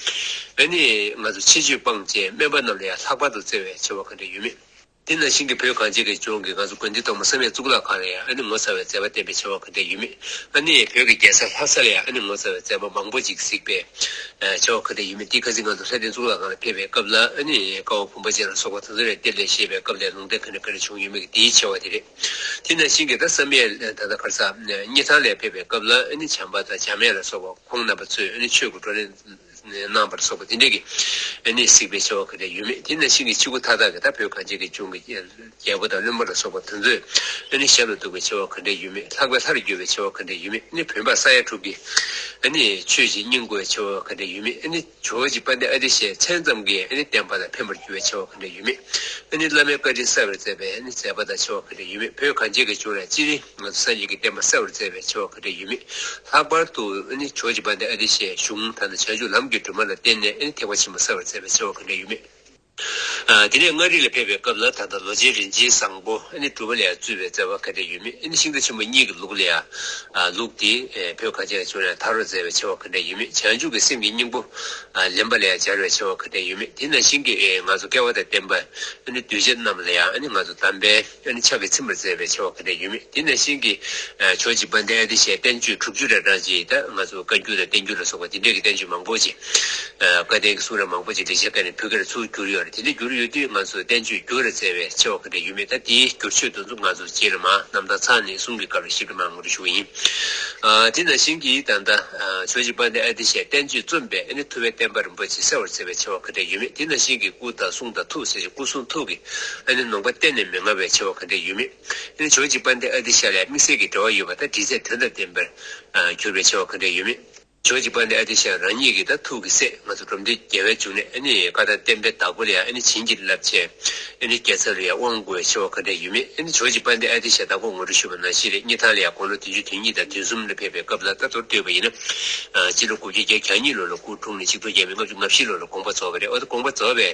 ཨ་ནི་ང་ཚོ་ཕྱི་བཅོས་སྤངས་བྱས་སྨན་པ་རྣམས་ལ་ཡང་ལྷག་པར་དུ་བརྩེ་བའི་ཆེ་བ་ག་འདྲ་ཡོད་མེད། དེ་ནང་བཞིན་གྱི་བོད་གངས་ཅན་གྱི་ལྗོངས་ཀྱི་ང་ཚོ་དགོན་སྡེ་ཐོག་མ་བསམ་ཡས་གཙུག་ལག་ཁང་ལ་ཡང་ཨ་ནི་ངོ་མཚར་བའི་མཛད་པ་བསྟན་པའི་ཆེ་བ་ག་འདྲ་ཡོད་མེད། ཨ་ནི་བོད་ཀྱི་རྒྱལ་ས་ལྷ་ས་ལ་ཡང་ཨ་ནི་ངོ་མཚར་བའི་མཛད་པ་མང་པོ་ཅིག་གཟིགས་པའི་ཆེ་བ་ག་འདྲ་ཡོད་མེད། དེ་ཁ་སང་ང་ཚོ་ལྷ་ལྡན་གཙུག་ལག་ཁང་ལ་ཕེབས་པའི་སྐབས་ལ་ཨ་ནི་ཀ་བ་བུམ་པ་ཅན་ལ་སོགས་པ་དེ་ཚོ་ལ་གཏེར་ལས་བཞེས་པའི་སྐབས་ལ་ལུང་བསྟན་ག་འདྲ་ག་འདྲ་བྱུང་ཡོད་མེད་ཀྱི་དེའི་ཆེ་བ་དེ་རེད། དེ་ནང་བཞིན་གྱི་ད་བསམ་ཡས་ད་ལྟ་ག་རེ་ཟ་སྙེ་ཐང་ལ་ཕེབས་པའི་སྐབས་ལ་ཨ་ནི་བྱམས་པ་དང་འཇམ་དབྱངས་ལ་སོགས་པ་ཁོང་རྣམ་པ་ཚོས་ཨ་ནི་ཆོས་ཀྱི་བགྲོ་གླེང་གནང་བར་སོགས་པ་དེ་འདྲས་ཀྱི་ཨ་ནི་གཟིགས་པའི་ཆེ་བ་ག་འདྲ་ཡོད་མེད། དེ་ནང་བཞིན་གྱི་ཕྱི་སྒོ་མཐའ་དག་གི་ད་བོད་གངས་ཅན་གྱི་ལྗོངས་ཀྱི་རྒྱལ་པོ་དང་བློན་པོ་ལ་སོགས་པ་དེ་ཚོས་ཨ་ནི་ཞབས་ལ་གཏུགས་པའི་ཆེ་བ་ག་འདྲ་ཡོད་མེད། ལྷག་པའི་ལྷར་གྱུར་པའི་ཆེ་བ་ག་འདྲ་ཡོད་མེད། ཨ་ནི་བོད་འབངས་ས་ཡ་དྲུག་གི་ཨ་ནི་ཆོས་ཀྱི་སྙིང་པོའི་ཆེ་བ་ག་འདྲ་ཡོད་མེད། ཨ་ནི་ཇོ་བོ་རྗེ་དཔལ་ལྡན་ཨ་ཏི་ཤས་མཚན་ཙམ་གྱིས་ཨ་ནི་བསྟན་པ་ལ་ཕན་པར་གྱུར་པའི་ཆེ་བ་ག་འདྲ་ཡོད་མེད། ཨ་ནི་བླ་མའི་བཀའ་དྲིན་གསལ་བར་མཛད་པའི་ཨ་ནི་མཛད་པ་དང་ཆེ་བ་ག་འདྲ་ཡོད་མེད། བོད་གངས་ཅན་གྱི་ལྗོངས་ལ་སྤྱིར་ང་ཚོ་སངས་རྒྱས་ཀྱི་བསྟན་པ་གསལ་བར་མཛད་པའི་ཆེ་བ་ག་འདྲ་ཡོད་མེད། ལྷག་པར་དུ་ཨ་ནི་ཇོ་བོ་རྗེ་དཔལ་ལྡན་ཨ་ཏི་ཤའི་གཞུང་ད་ནི་བྱང་ཆུབ་ལམ་གྱི་སྒྲོན་མ་ལ་བརྟེན་ནས་ཨ་ནི་ཐེག་པ་ཆེན་པོ་གསལ་བར་མཛད་པའི་ཆེ་བ་ག་འདྲ་ཡོད་མེད། ཨ་དེ་ནས་མངའ་རིས་ལ་ཕེབས་པའི་སྐབས་ལ་ད་ལྟ་ལོ་ཆེན་རིན་ཆེན་བཟང་པོ་ཨ་ནི་སྒྲུབ་པ་ལ་ཡང་གཙོས་པའི་མཛད་པ་ག་འདྲ་ཡོད་མེད། ཨ་ནི་ཤིང་རྟ་ཆེན་པོ་གཉིས་ཀྱི་ལུགས་ལ་ཡང་ལུགས་དེ་བོད་གངས་ཅན་ལྗོངས་ལ་ཡང་དར་བར་མཛད་པའི་ཆེ་བ་ག་འདྲ་ཡོད་མེད། བྱང་ཆུབ་ཀྱི་སེམས་ཀྱི་སྙིང་པོ་ལེན་པ་ལ་ཡང་སྦྱར་བའི་ཆེ་བ་ག་འདྲ་ཡོད་མེད། དེ་ནང་བཞིན་གྱི་ང་ཚོ་སྐལ་བ་དང་ལྡན་པ་ཨ་ནི་གདུལ་བྱ་རྣམས་ལ་ཡང་ཨ་ནི་ང་ཚོ་དམ་པའི་ཨ་ནི་ཕྱག་གིས་ཚིམ་པར་མཛད་པའི་ཆེ་བ་ག་འདྲ་ཡོད་མེད། དེ་ནང་བཞིན་གྱི་ཇོ་བོ་རྗེ་དཔལ་ལྡན་ཨ་ཏི་ཤའི་བསྟན་བཅོས་དྲུག་ཅུ་རེ་གྲངས་ཅིག་ད་ང་ཚོ་བཀའ་འགྱུར་དང་བསྟན་འགྱུར་ལ་སོགས་པ་དེ་འདྲའི་གི་བསྟན་བཅོས་མང་པོ་ཅིག་བཀའ་བསྟན་གྱི་གསུང་རབ་མང་པོ་ཅིག་འགྲེལ་བཤད་བཀའ་ནས་བོད་སྐད་ལ་ཚུར་བསྒྱུར་ཡོད་རེད། དེ་འདྲ་བསྒྱུར་ཡོད་དུས་ང་ཚོ་བསྟན་བཅོས་བསྒྱུར་ར་མཛད་པའི་ཆེ་བ་ག་འདྲ་ཡོད་མེད། ད་དེའི་བསྒྱུར་ཆོས་དེ་ཚོ་ང་ཚོ་རྗེས་ལ་མ་རྣམ་ཐར་ཚར་ནས་གསུང་གི་སྐབས་ལ་ཞིབ་ཏུ་མ་ངོ་སྤྲོད་ཞུ་གི་ཡིན། ཨ་དེ་ནང་བཞིན་གྱི་ད་ལྟ་ཇོ་བོ་རྗེ་དཔལ་ལྡན་ཨ་ཏི་ཤའི་བསྟན་བཅོས་རྩོམ་པའི་ཨ་ནི་ཐུབ་པའི་བསྟན་པ་རིན་པོ་ཆེ་གསལ་བར་མཛད་པའི་ཆེ་བ་ག་འདྲ་ཡོད་མེད། དེ་ནང་བཞིན་གྱི་སྐུ་དང་གསུང་དང་ཐུགས་ཟེར་ཞིང་སྐུ་གསུང་ཐུགས་ཀྱི་ཨ་ནི་ནོངས་པ་གཏན་ནས་མི་མངའ་བའི་ཆེ་བ་ག་འདྲ་ཡོད་མེད། ཨ་ནི་ཇོ་བོ་རྗེ་དཔལ་ལྡན་ཨ་ཏི་ཤ་ལ་དམིགས་བསལ་གྱི་འབྲེལ་བ་ཡོད་པ་དང་འབྲེལ་ཚད་དོན་དང་ལྡན་པར་གྱུར་པའི་ཆེ་བ་ག་འདྲ་ཡོད་མེད། ཇོ་བོ་རྗེ་དཔལ་ལྡན་ཨ་ཏི་ཤ་རང་ཉིད་ཀྱི་ད་ཐུགས་ཀྱི་སྲས་ང་ཚོ་འབྲོམ་སྟོན་རྒྱལ་བའི་འབྱུང་གནས་ཨ་ནི་བཀའ་དང་བསྟན་པའི་བདག་པོ་ལ་ཡང་ཨ་ནི་བྱིན་གྱིས་བརླབས་བྱས་ཨ་ནི་རྒྱལ་ཚབ་ལ་ཡང་དབང་བསྐུར་བའི་ཆེ་བ་ག་འདྲ་ཡོད་མེད། ཨ་ནི་ཇོ་བོ་རྗེ་དཔལ་ལྡན་ཨ་ཏི་ཤ་ད་གོང་ངོ་སྤྲོད་ཞུས་པ་ནང་བཞིན་རེད། སྙེ་ཐང་ལ་ཡང་དགུང་ལོ་བདུན་ཅུ་དོན་གཉིས་དང་བདུན་གསུམ་ལ་ཕེབས་པའི་སྐབས་ལ་ད་མདོར་བསྡུས་པ་ཡིན་ན་སྤྱི་ལོ་དགུ་བརྒྱ་བརྒྱད་ཅུ་གྱ་གཉིས་ལོ་ལ་སྐུ་འཁྲུངས་ནས་ཆིག་སྟོང་བརྒྱ་མེད་ལྔ་བཅུ་ང་བཞི་ལོ་ལ་དགོངས་པ་རྫོགས་པ་རེད། འོ་ད་དགོངས་པ་རྫོགས་པའི་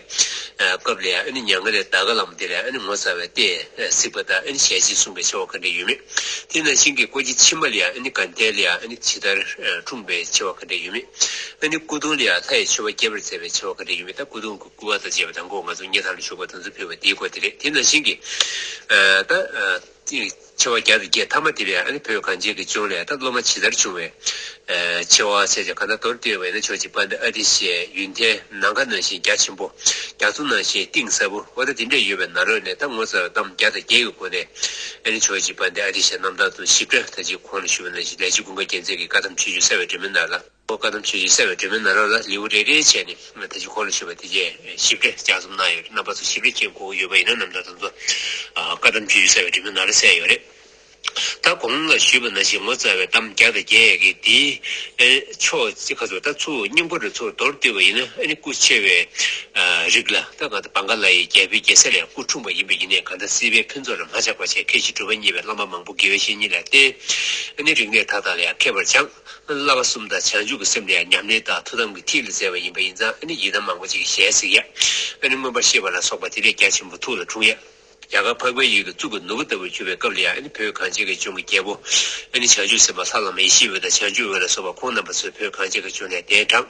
སྐབས་ལ་ཡང་ཨ་ནི་མྱ་ངན་ལས་འདའ་ཁ་ལངས་པ་དེ་ལ་ཡང་ཨ་ནི་ངོ་མཚར་བའི་ལྟས་གཟིགས་པ་དང་ཨ་ནི་ཞལ་གྱིས་གསུངས་པའི་ཆེ་བ་ག་འདྲ་ཡོད་མེད། དེ་ནང་བཞིན་གྱི་སྐུ་མཆེད་ཕྱི་མ་ལ་ཡང་ཨ་ནི་དགའ་ལྡན་ལ་ཡང་ཨ་ནི་ཇི་ལྟར་འཁྲུངས་པའི་ཆེ་བ་ག་འདྲ་ཡོད་མེད། ཨ་ནི་སྐུ་གདུང་ལ་ཡང་ལྷ་ཡི་མཆོད་པ་རྒྱས་པར་མཛད་པའི་ཆེ་བ་ག་འདྲ་ཡོད་མེད། ད་སྐུ་གདུང་གི་སྐུ་པར་དང་བཅས་པ་དང་གོ་ང་ཚོ་སྙེ་ཐང་ལ་བཞུགས་པ་དང་ཚོ་ཕུལ་བ་དེའི་སྐོར་དེ་རེད། དེ་ནང་བཞིན་གྱི་ད་ཆེ་བ་བརྒྱ་དང་བརྒྱད་ཐ་མ་དེ་ལ་ཡང་ཨ་ནི་བོད་གངས་ཅན་གྱི་ལྗོངས་ལ་ཡང་ད་སློབ་མ་ཇི་ལྟར་བྱུང་བའི་ཆེ་བ་ཟེར་ཅིག་གང་ལྟར་མདོར་བསྡུས་པ་ཡིན་ན་ཇོ་བོ་རྗེ་དཔལ་ལྡན་ཨ་ཏི་ཤའི་ཡོན་ཏན་ནམ་མཁའ་ནང་བཞིན་རྒྱ་ཆེན་པོ། རྒྱ་མཚོ་ནང་བཞིན་གཏིང་ཟབ་པོ། འོ་ད་དེ་འདྲ་ཡོད་པའི་ནང་ལོགས་ནས་ད་ངོ་མཚར་བའི་གཏམ་བརྒྱ་དང་བརྒྱད་ཀྱི་སྒོ་ནས་ཨ་ནི་ཇོ་བོ་རྗེ་དཔལ་ལྡན་ཨ་ཏི་ཤའི་རྣམ་ཐར་དུ་ཞིབ་ཕྲ་ད་ཅིག་གོང་ལ་ཞུས་པ་ནང་བཞིན་ལས་ཀྱི་ཀུན་དགའ་རྒྱལ་མཚན་གྱི་བཀའ་གདམས་ཆོས་འབྱུང་གསལ་བའི་སྒྲོན་མེ་ནང་ལ། ཨོ་བཀའ་གདམས་ཆོས་འབྱུང་གསལ་བའི་སྒྲོན་མེ་ནང་ལོགས་ལ་ལེའུ་རེ་རེ་བྱས་ནས་ད་ཅིག་གོང་ལ་ཞུས་པ་དེ་བཅས་ཞིབ་ཕྲ་ལྗགས་རྩོམ་གནང་ཡོད་རེད། རྣམ་པ་ཚོ་ཞིབ་ཕྲ་མཁྱེན་དགོས་ཡོད་པ་ཡིན་ན་རྣམ་ཐར་དེ་ཚོ་ཨ་བཀའ་གདམས་ཆོས་འབྱུང་གསལ་བའི་སྒྲོན་མེ་ནང་ལ་གསལ་ཡོད་རེད། ད་གོང་ལ་ཞུས་པ་ནང་བཞིན་ངོ་མཚར་བའི་གཏམ་བརྒྱ་དང་བརྒྱད་ཀྱི་དེའི་ཕྱོགས་གཅིག་ཁ་ཚུར་ད་ཚུར་སྙིང་པོ་རུ་ཚུར་མདོར་བསྡུས་པ་ཡིན་ན་ཨ་ནི་སྐུ་ཆེ་བའི་རིགས་ལ་ད་ང་ཚོ་བང་ག་ལ་ཡི་རྒྱལ་པོའི་རྒྱལ་ས་ལ་སྐུ་འཁྲུངས་པ་ཡིན་པ་ཡིན་ནའི་གང་ལྟར་སྲིད་པའི་ཕུན་ཚོགས་ལ་མ་ཆགས་པ་བྱས་མཁས་ཤིང་གྲུབ་པ་བརྙེས་པའི་བླ་མ་མང་པོ་དགེ་བའི་བཤེས་གཉེན་ལ་བསྟེན། ཨ་ནི་རིག་གནས་མཐའ་དག་ལ་ཡང་མཁས་པར་སྦྱངས། བསླབ་པ་གསུམ་དང་བྱང་ཆུབ་ཀྱི་སེམས་ལ་ཡང་ཉམས་ལེན་དང་ཐུགས་དམ་གྱི་ཐིག་ལེ་མཛད་པ་ཡིན་པ་ཡིན་ཙང་ཨ་ནི་ཡི་དམ་མང་པོ་ཅིག་གི་ཞལ་གཟིགས་ཡ། ཨ་ནི་མངོན་པར་ཤེས་པ་ལ་སོགས་པ་དེ་ལས་རྒྱ་ཆེན་པོ་ཐུགས་ལ་འཁྲུངས་ཡ། རྒྱ་གར་འཕགས་པའི་ཡུལ་གྱི་གཙུག་གི་ནོར་བུ་ལྟ་བུར་གྱུར་པའི་སྐབས་ལ་ཡང་ཨ་ནི་བོད་གངས་ཅན་གྱི་ལྗོངས་ཀྱི་རྒྱལ་པོ་ཨ་ནི་བྱང་ཆུབ་སེམས་དཔའ་ལྷ་བླ་མ་ཡེ་ཤེས་འོད་དང་བྱང་ཆུབ་འོད་ལ་སོགས་པ་ཁོང་རྣམ་པ་ཚོས་བོད་གངས་ཅན་གྱི་ལྗོངས་ནས་གདན་དྲངས།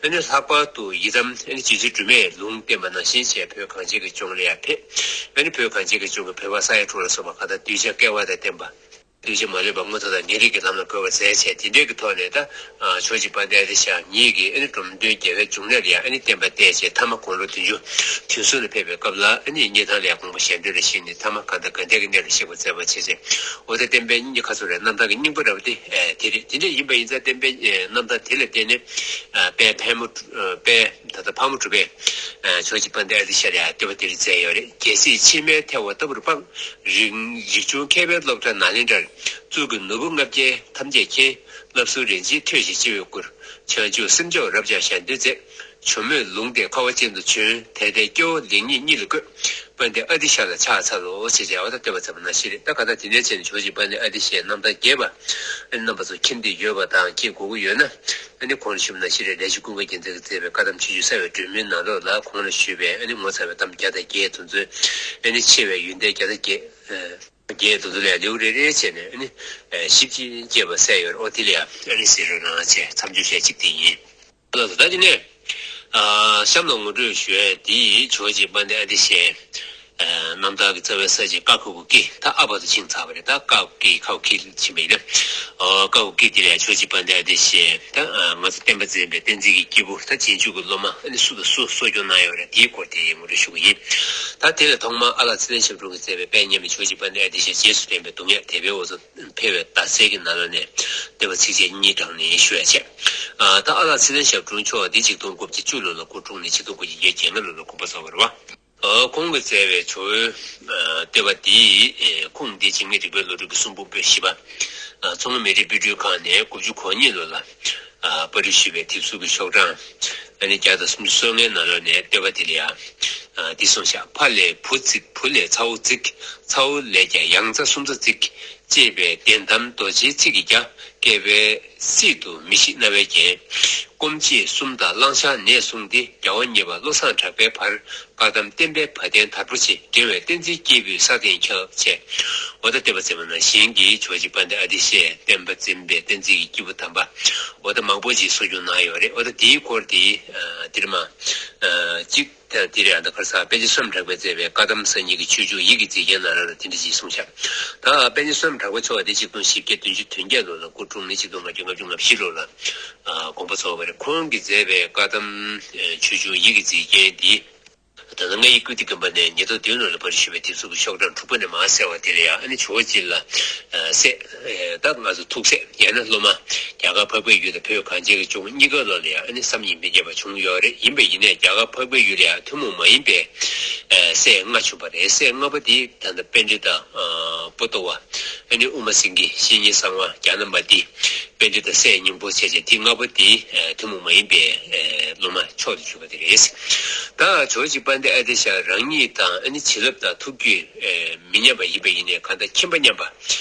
ཨ་ནི་ལྷག་པར་དུ་ཡི་དམ་ཨ་ནི་རྗེ་བཙུན་སྒྲོལ་མས་ལུང་བསྟན་པ་ནང་བཞིན་བྱས་བོད་གངས་ཅན་གྱི་ལྗོངས་ལ་ཡང་ཕེབས། ཨ་ནི་བོད་གངས་ཅན་གྱི་ལྗོངས་ཀྱི་བོད་པ་ས་ཡ་དྲུག་ལ་སོགས་པ་གང་ལྟར་གདུལ་བྱ་སྐལ་བ་དང་ལྡན་པ། གདུལ་བྱ་མ་ལུས་པ་མངོན་མཐོ་དང་ངེས་རིག་གི་ལམ་ལ་བཀོད་པར་མཛད་བྱས་དེ་འདྲའི་གི་ཐོག་ནས་ད་ཇོ་བོ་རྗེ་དཔལ་ལྡན་ཨ་ཏི་ཤ་ཉིད་ཀྱིས་ཨ་ནི་འབྲོམ་སྟོན་རྒྱལ་བའི་འབྱུང་གནས་ལ་ཡང་ཨ་ནི་བསྟན་པ་གཏད་བྱས་ཐ་མ་དགུང་ལོ་བདུན་ཅུ་དོན་གསུམ་ལ་ཕེབས་པའི་སྐབས་ལ་ཨ་ནི་སྙེ་ཐང་ལ་ཡང་དགོངས་པ་གཞན་དོན་ལ་གཤེགས་ནས་ཐ་མ་གང་ལྟར་དགའ་ལྡན་གྱི་གནས་ལ་གཤེགས་པར་མཛད་པ་བྱས་བྱས། འོ་ད་བསྟན་པའི་སྙིང་རྗེ་ཁ་ཚུར་རེད། རྣམ་ཐར་གྱི་སྙིང་པོ་འདྲ་བ་དེ་དེ་རེད། དེ་འདྲ་ཡིན་པ་ཡིན་ཙང་བསྟན་པའི་རྣམ་ཐར་དེ་ལ་བརྟེན་ནས་དཔལ་ཕལ་མོ་དཔལ་ད་ལྟ་ཕག་མོ་གྲུ་པས་ཇོ་བོ་རྗེ་དཔལ་ལྡན་ཨ་ཏི་ཤ་ལ་ཡང་བསྟོད་པ་དེ་རིགས་མཛད་ཡོད་རེད། རྒྱལ་སྲིད་ཕྱི་མའི་ཐལ་བ་ལྟ་བུར་སྤངས། རིག་རིག་འབྱུང་མཁས་པའི་སློབ་གྲྭ་ནཱ་ལེནྡྲར། གཙུག་གི་ནོར་བུ་ལྔ་བརྒྱའི་ཐམས་ཅད་མཁྱེན། བསླབ་གསུམ་རིན་ཆེན་ཐོད་བཞིན་སྤྱི་བོས་བཀུར། བྱང་ཆུབ་སེམས་མཆོག་རབ་སྦྱངས་གཞན་དོན་མཛད། ཇོ་མོས་ལུང་བསྟན་ཁ་བ་ཅན་དུ་བྱོན། དེ་ལྟར་སྐྱེ་བོ་ལེགས་ཉེས་གཉིས་ལ་བཀོད། དཔལ་ལྡན་ཨ་ཏི་ཤ་ལ་ཕྱག་འཚལ་ལོ་ཞེས་བྱ་བ་དང་བསྟོད་པ་མཛད་པ་ནང་བཞིན་རེད། ད་ག་ད་དེ་ནས་བྱས་ནས་ཇོ་བོ་རྗེ་དཔལ་ལྡན་ཨ་ཏི་ཤའི་རྣམ་ཐར་རྒྱས་པ། ཨ་ནི་རྣམ་པ་ཚོ་མཁྱེན་བསྡད་ཡོད་པ་དང་མཁྱེན་དགོས་ཀྱི་ཡོད་ན། ཨ་ནི་གོང་ལ་ཞུས་པ་ནང་བཞིན་རེད། ལས་བྱེད་ཀུན་དགའ་རྒྱལ་མཚན་གྱིས་མཛད་པའི་བཀའ་གདམས་ཆོས་འབྱུང་གསལ་བའི་སྒྲོན་མེའི་ནང་ལོགས་ལ་གོང་ལ་ཞུས་པའི་ཨ་ནི་ངོ་མཚར་བའི་གཏམ་བརྒྱ་དང་བརྒྱད་དེ་ཚོ། ཨ་ནི་ཆེ་བའི་ཡོན་ཏན་བརྒྱ་དང་བརྒྱད། བརྒྱད་དེ་ཚོ་ལས་ལེའུ་རེ་རེ་བྱས་ནས་ཨ་ནི་ཞིབ་ཅིང་རྒྱས་པ་གསལ་ཡོད་རེད། ཨོ་དེ་ལ་ཡང་ཨ་ནི་གཟིགས་རོགས་གནང་བྱས་མཚམས་འཇོག་བྱས་གཅིག་དེ་ཡིན། ལགས་སོ། ད་དེ་ནས་ཨ་གཤམ་ལ་ངོ་སྤྲོད་ཞུ་ཡས་འདི་ཇོ་བོ་རྗེ་དཔལ་ལྡན་ཨ་ཏི་ཤའི་ཨ་རྣམ་ཐར་གྱི་རྩ་བའི་ས་ཆ་ཀ་ཁ་གུ་ཀི། ད་ཨ་བར་དུ་ཕྱིན་ཚར་བ་རེད། ད་ཀ་གུ་ཀི་ཁ་གུ་ཀི་ཕྱིན་པ་ཡིན་ན། ཨ་ཀ་གུ་ཀི་དེ་ལ་ཇོ་བོ་རྗེ་དཔལ་ལྡན་ཨ་ཏི་ཤས་ད་ཨ་ང་ཚོ་བསྟན་པ་འཛིན་པའི་བསྟན་འཛིན་གྱི་སྐྱེས་བུ་ད་རྗེས་འཇུག་གི་སློབ་མ་ཨ་ནི་སུ་དང་སུ་གསོ་སྐྱོང་གནང་ཡོད་རེད། དེའི་སྐོར་དེ་ངོ་སྤྲོད་ཞུ་གི་ཡིན། ད་དེ་ལ་ཐོག་མར་ཨ་ལགས་ཚེ་བརྟན་ཞབས་དྲུང་གིས་མཛད་པའི་དཔལ་མཉམ་མེད་ཇོ་བོ་རྗེ་དཔལ་ལྡན་ཨ་ཏི་ཤ་རྗེས་སུ་དྲན་པའི་སྡུག་བསྔལ་དད་པའི་འོ་མཚོ་འཕེལ་བའི་ཟླ་གསལ་གྱི་ནང་ལོགས་ནས་བསྟོད་པ་ཚིགས་བཅད་གཉིས་དྲངས་ནས་ཞུ་ཡ་བྱས། ཨ་ད་ཨ་ལགས་ཚེ་བརྟན་ཞབས་དྲུང་མཆོག་འདི་ཆིག་སྟོང་དགུ་བརྒྱ་བཅུ་ལོ་ལ་སྐུ་འཁྲུངས་ནས་ཆིག་སྟོང་དགུ་བརྒྱ་བརྒྱད་ཅུ་གྱ་ལྔ་ལོ་ལ་དགོངས་པ་རྫོགས་པ་རེད་བ། ཨ་ཁོང་གིས་མཛད་པའི་ཇོ་བོའི་ཨ་བསྟོད་པ་འདི་ཨེ་ཁུངས་འདི་འཇིགས་མེད་རིག་པའི་བློ་གྲོས་ཀྱི་གསུང་འབུམ་པོད་བཞི་པ། ཨ་མཚོ་སྔོན་མི་རིགས་དཔེ་སྐྲུན་ཁང་ནས་དགུ་བཅུ་གོ་གཉིས་ལོ་ལ་ཨ་པར་སྐྲུན་ཞུས་པའི་དེབ་གཟུགས་ཀྱི་ཤོག་གྲངས་ཨ་ནི་བརྒྱ་དང་སུམ་ཅུ་སོ་ལྔའི་ནང་ལོགས་ནས་བསྟོད་པ་འདི་ལ་ཡང་ཨ་འདི་གསུངས་བཞག་ཕ་ལས་བུ་བརྩིགས། བུ་ལས་ཚ་བོ་བརྩིགས། ཚ་བོ་ལས་ཀྱང་ཡང་ཚ་སུམ་ཚ་བརྩིགས། ཅེས་པའི་བདེན་གཏམ་རྡོ་རྗེའི་ཚིག་གི་རྒྱ། བསྐལ་པའི་སྲིད་དུ་མི་ཤིགས་རྣ་བའི་རྒྱན། སྐོམ་བྱེད་གསུམ་དང་གླང་ཤར་ནས་བཟུང་སྟེ་རྒྱལ་བ་གཉིས་པ་བློ་བཟང་གྲགས་པའི་བར། བཀའ་གདམས་བསྟན་པའི་བ་དན་དར་པོ་ཆེ། འགྲེང་བའི་བསྟན་འཛིན་སྐྱེས་བུས་ས་སྟེང་ཁྱབ། ཅེས་འོ་ད་བསྟོད་པ་མཛད་པ་ནང་བཞིན་གྱི་ཇོ་བོ་རྗེ་དཔལ་ལྡན་ཨ་ཏི་ཤས་བསྟན་པ་འཛིན་པའི་བསྟན་འཛིན་གྱི་སྐྱེས་བུ་དམ་པ་འོ་ད་མང་པོ་ཅིག་གསོ་སྐྱོང་གནང་ཡོད་རེད། འོ་ད་དེའི་སྐོར་དེ་ཨ་འདིར་མ་ཨ་གཅིག་ད་དེ་རེད། ཨ་ད་ག་རེ་ཟེར། པཎ་ཆེན་བསོད་ནམས་གྲགས་པས་མཛད་པའི་བཀའ་གདམས་གསར་རྙིང་གི་ཆོས་འབྱུང་ཡིད་ཀྱི་མཛེས་རྒྱན་ནང་ལ་དེ་འདྲ་ཅིག་གསུངས་ཤག་ད་པཎ་ཆེན་བསོད་ནམས་གྲགས་པ་མཆོག་དེ་ཆིག་སྟོང་བཞི་བརྒྱ་བདུན་ཅུ་དོན་བརྒྱད་ལོ་ལ་སྐུ་འཁྲུངས་ནས་ཆིག་སྟོང་ལྔ་བརྒྱ་ལྔ་བཅུ་ང་བཞི་ལོ་ལ་ཨ་དགོངས་པ་རྫོགས་པ་རེད། ཁོང་གིས་མཛད་པའི་བཀའ་གདམས་ཨ་ཆོས་འབྱུང་ཡིད་ཀྱི་མཛེས་རྒྱན་འདི། ད་ལྟ་ལྔ་ཡི་ཀིརྟི་དགོན་པ་ནས་ཉིས་སྟོང་བདུན་ལོ་ལ་པར་ཞུས་པའི་དེབ་གཟུགས་ཀྱི་ཤོག་གྲངས་དྲུག་པ་ནས་མར་གསལ་བ་དེ་ལ་ཡང་ཨ་ནི་ཇོ་བོ་རྗེ་ལ་ཨ་སྲས་ཨེ་ད་ང་ཚོ་ཐུག་སྲས་ཡང་ན་སློབ་མ་རྒྱ་གར་འཕགས་པའི་ཡུལ་དང་བོད་གངས་ཅན་གྱི་ལྗོངས་གཉིས་ཀ་ལོ་ལ་ཡང་ཨ་ནི་བསམ་ཡས་མི་བརྒྱ་པ་བྱུང་ཡོད་རེད། ཡིན་པས་ཡིན་ནའི་རྒྱ་གར་འཕགས་པའི་ཡུལ་ལ་ཡང་ཐུན་མོང་མ་ཡིན་པའི་ཨེ་སྲས་ལྔ་བྱུང་བ་རེད། སྲས་ལྔ་པོ་དེ་ད་ལྟ་པཎྜི་ཏ་ཨ་པོ་ཏོ་བ། ཨ་ནི་དབུ་མ་སེང་གེ། བཤེས་གཉེན་གསང་བ། ཛྙཱ་ན་མ་ཏི། པཎྜི་ཏ་སྲས་སྙིང་པོ་བྱས་བྱས་དེ་ལྔ་པོ་དེ་ཨ་ཐུན་མོང་མ་ཡིན་པའི་ཨ་སློབ་མ་མཆོག་ཏུ་གྱུར་པ་དེ་རེད། ད་ཇོ་བོ་རྗེ་དཔལ་ལྡན་ཨ་ཏི་ཤ་རང་ཉིད་དང་ཨ་ནི་བྱིན་རླབས་དང་ཐུགས་རྒྱུད་ཨ་མི་མཉམ་པ་ཡིན་པ་ཡིན་ནའི་གང་ལྟར་ཁྱིམ་པ་མཉམ་པ་